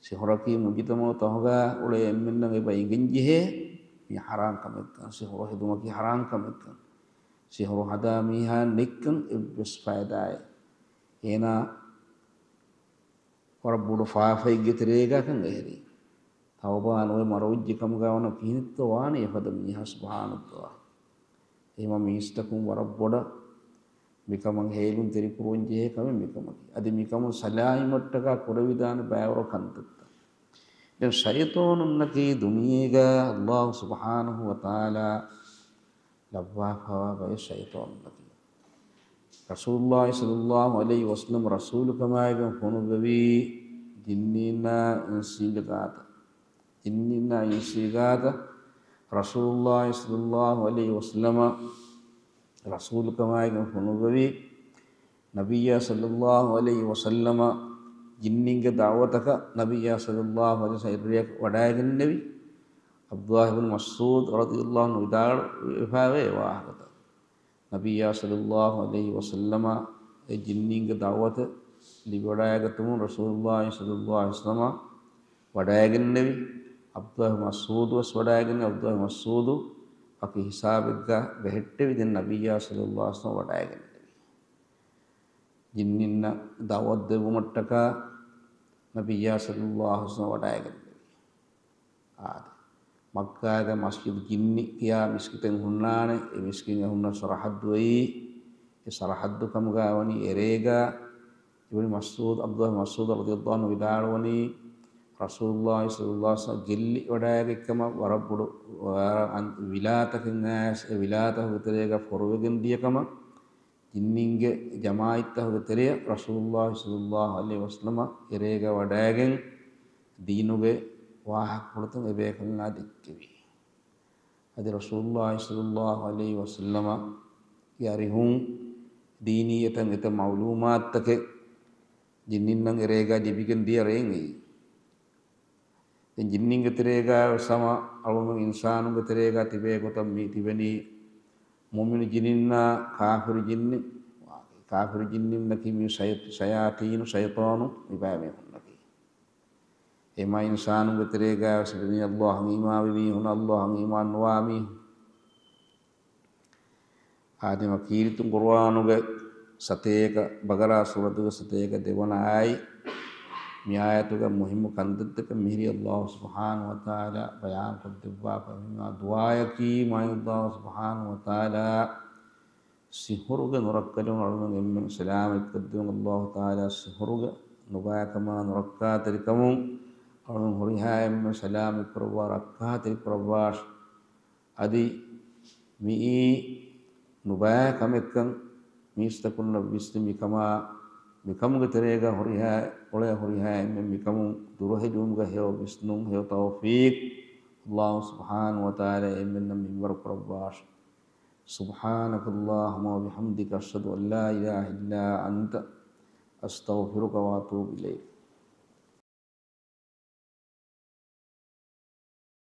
ސިޙުރަކީ މުޖުތަމަޢުތަކުގަ އުޅޭ އެންމެންނަށް އެބަ އެނގެން ޖެހޭ މީ ޙަރާން ކަމެއްކަން، ސިޙުރު ހެދުމަކީ ޙަރާން ކަމެއްކަން، ސިޙުރު ހަދާ މީހާ ނެތްކަން އެއްވެސް ފައިދާއެއް. އޭނާ ވަރަށް ބޮޑު ފާފައެއްގެ ތެރޭގަކަން އެހެރީ. ތައުބާ ނުވެ މަރުވެއްޖެ ކަމުގަ ވަނަ ކިހިނެއްތޯ ވާނެ އެފަދަ މީހާ ސުބްޙާނައްލާހް. އެހެމަ މީސްތަކުން ވަރަށް ބޮޑަށް މިކަމަށް ހޭލުންތެރި ކުރުވަން ޖެހޭ ކަމެއް މިކަމަކީ. އަދި މިކަމުން ސަލާމަތްވުމަށްޓަކާ ކުރެވިދާނެ ބައިވަރު ކަންތައްތައް. ދެން ޝައިޠާނުންނަކީ ދުނިޔޭގަ ﷲ ސުބްޙާނަހޫ ވަތަޢާލާ ލައްވާފަވާ ބައެއް ޝައިޠާނުންނަކީ. ރަސޫލުއްލާހި ޞައްލައްލާހު ޢަލައިހި ވަސައްލަމަ ރަސޫލުކަމާއިގެން ފޮނުއްވެވީ ޖިންނީންނާ އިންސީންގެ ގާތަށް. ޖިންނީންނާ އިންސީންގެ ގާތަށް ރަސޫލުއްލާހި ޞައްލައްލާހު ޢަލައިހި ވަސައްލަމަ ރަސޫލުކަމާއިގެން ފޮނުއްވެވީ. ނަބިއްޔާ ޞައްލައްލާހު ޢަލައިހި ވަސައްލަމަ ޖިންނީންގެ ދަޢުވަތަކަށް ނަބިއްޔާ ޞައްލައްލާހު ޢަލައިހި ވަސައްލަމަ އެއްރެއަކަށް ވަޑައިގެންނެވި. ޢަބްދުﷲ ބިން މަސްޢޫދު ރަޟިޔަﷲ ޢަންހު ވިދާޅުވެފައިވޭ ވާހަކަތައް. ނަބިއްޔާ ޞައްލައްލާހު ޢަލައިހި ވަސައްލަމަ އެ ޖިންނީންގެ ދަޢުވަތަށް ލިބިވަޑައިގަތުމުން ރަސޫލުއްލާހި ޞައްލައްލާހު ޢަލައިހި ވަސައްލަމަ ވަޑައިގެންނެވި. ޢަބްދުﷲ ބިން މަސްޢޫދު ވެސް ވަޑައިގެން، ޢަބްދުﷲ ބިން މަސްޢޫދު ވަކި ހިސާބެއްގަ ބެހެއްޓެވި. ދެން ނަބިއްޔާ ޞައްލައްލާހު ޢަލައިހި ވަސައްލަމަ ވަޑައިގެންނެވި. ޖިންނިންނަށް ދަޢުވަތު ދެއްވުމަށްޓަކާ ނަބިއްޔާ ޞައްލައްލާހު ޢަލައިހި ވަސައްލަމަ ވަޑައިގެންނެވި. އާދެ، މައްކާގެ މަސްޖިދު ޖިންނި ކިޔާ މިސްކިތެއް ހުންނާނެ. އެ މިސްކިތް ހުންނަ ސަރަޙައްދު އެއީ، އެ ސަރަޙައްދު ކަމުގަ ވަނީ އެރޭގަ އިބްނު މަސްޢޫދު، ޢަބްދުﷲ ބިން މަސްޢޫދު ރަޟިޔަﷲ ޢަންހު ވިދާޅުވަނީ، ރަސޫލުﷲ ޞައްލައްލާހު ޢަލައިހި ވަސައްލަމަ ގެއްލި ވަޑައިގެން ކަމަށް ވަރަށް ބޮޑު ވަރަށް އަން-، ވިލާތަކެއް އައިސް، އެ ވިލާތަކުގެ ތެރޭގަ ފޮރުވެގެން ދިޔަ ކަމަށް، ޖިންނީންގެ ޖަމާޢަތްތަކުގެ ތެރެއަށް ރަސޫލުﷲ ޞައްލައްލާހު ޢަލައިހި ވަސައްލަމަ އެރޭގަ ވަޑައިގެން ދީނުގެ ވާހަކަފުޅުތައް އެބޭކަލުންނާ ދެއްކެވި. އަދި ރަސޫލުﷲ ޞައްލައްލާހު ޢަލައިހި ވަސައްލަމަގެ އަރިހުން ދީނީ އެތަން އެތައް މަޢުލޫމާތުތަކެއް ޖިންނިންނަށް އެރޭގަ ލިބިގެން ދިޔަ ރެއެއް އެއީ. ދެން ޖިންނިންގެ ތެރޭގަ ވެސް ހަމަ އަޅުގަނޑު އިންސާނުންގެ ތެރޭގަ ތިބޭ ގޮތަށް މި ތިބެނީ، މުއުމިނު ޖިނިންނާ ކާފިރު ޖިންނިން، ކާފިރު ޖިންނިންނަކީ މި ޝަޔް-، ޝަޔާޠީނު، ޝައިޠާނު މި ބައިމީހުންނަކީ. އެމާ އިންސާނުންގެ ތެރޭގަ ވެސް މި ﷲ އަށް އީމާންވި މީހުން، ﷲ އަށް އީމާން ނުވާ މީހުން. އާދެ، މި ކީރިތި ޤުރުއާނުގެ ސަތޭކަ، ބަޤަރާ ސޫރަތުގެ ސަތޭކަ ދެވަނަ އާޔަތް. މި އާޔަތުގަ މުހިއްމު ކަންތައްތަކެއް މިހިރީ ﷲ ސުބްޙާނަހޫ ވަތަޢާލާ ބަޔާންކޮށްދެއްވާފަ. މި ދުޢާއަކީ މާތް ﷲ ސުބްޙާނަހޫ ވަތަޢާލާ ސިޙުރުގެ ނުރައްކަލުން އަޅުމެން އެންމެން ސަލާމަތްކޮށްދެއްވުން. ﷲ ތަޢާލާ ސިޙުރުގެ ނުބައިކަމާ ނުރައްކާތެރިކަމުން އަޅުމެން ހުރިހާ އެންމެން ސަލާމަތްކުރައްވާ، ރައްކާތެރިކުރައްވާށި. އަދި މިއީ ނުބައި ކަމެއްކަން މީސްތަކުންނަށް ވިސްނި، މިކަމާ، މިކަމުގެ ތެރޭގަ ހުރިހާ އުޅޭ ހުރިހާ އެންމެން މިކަމުން ދުރުހެލިވުމުގަ ހެޔޮ ވިސްނުން، ހެޔޮ ތައުފީޤު ﷲ ސުބްޙާނަހޫ ވަތަޢާލާ އެންމެންނަށް މިންވަރު ކުރައްވާށި. سبحانك اللهم وبحمدك، أشهد أن لا إله إلا أنت، أستغفرك وأتوب إليك.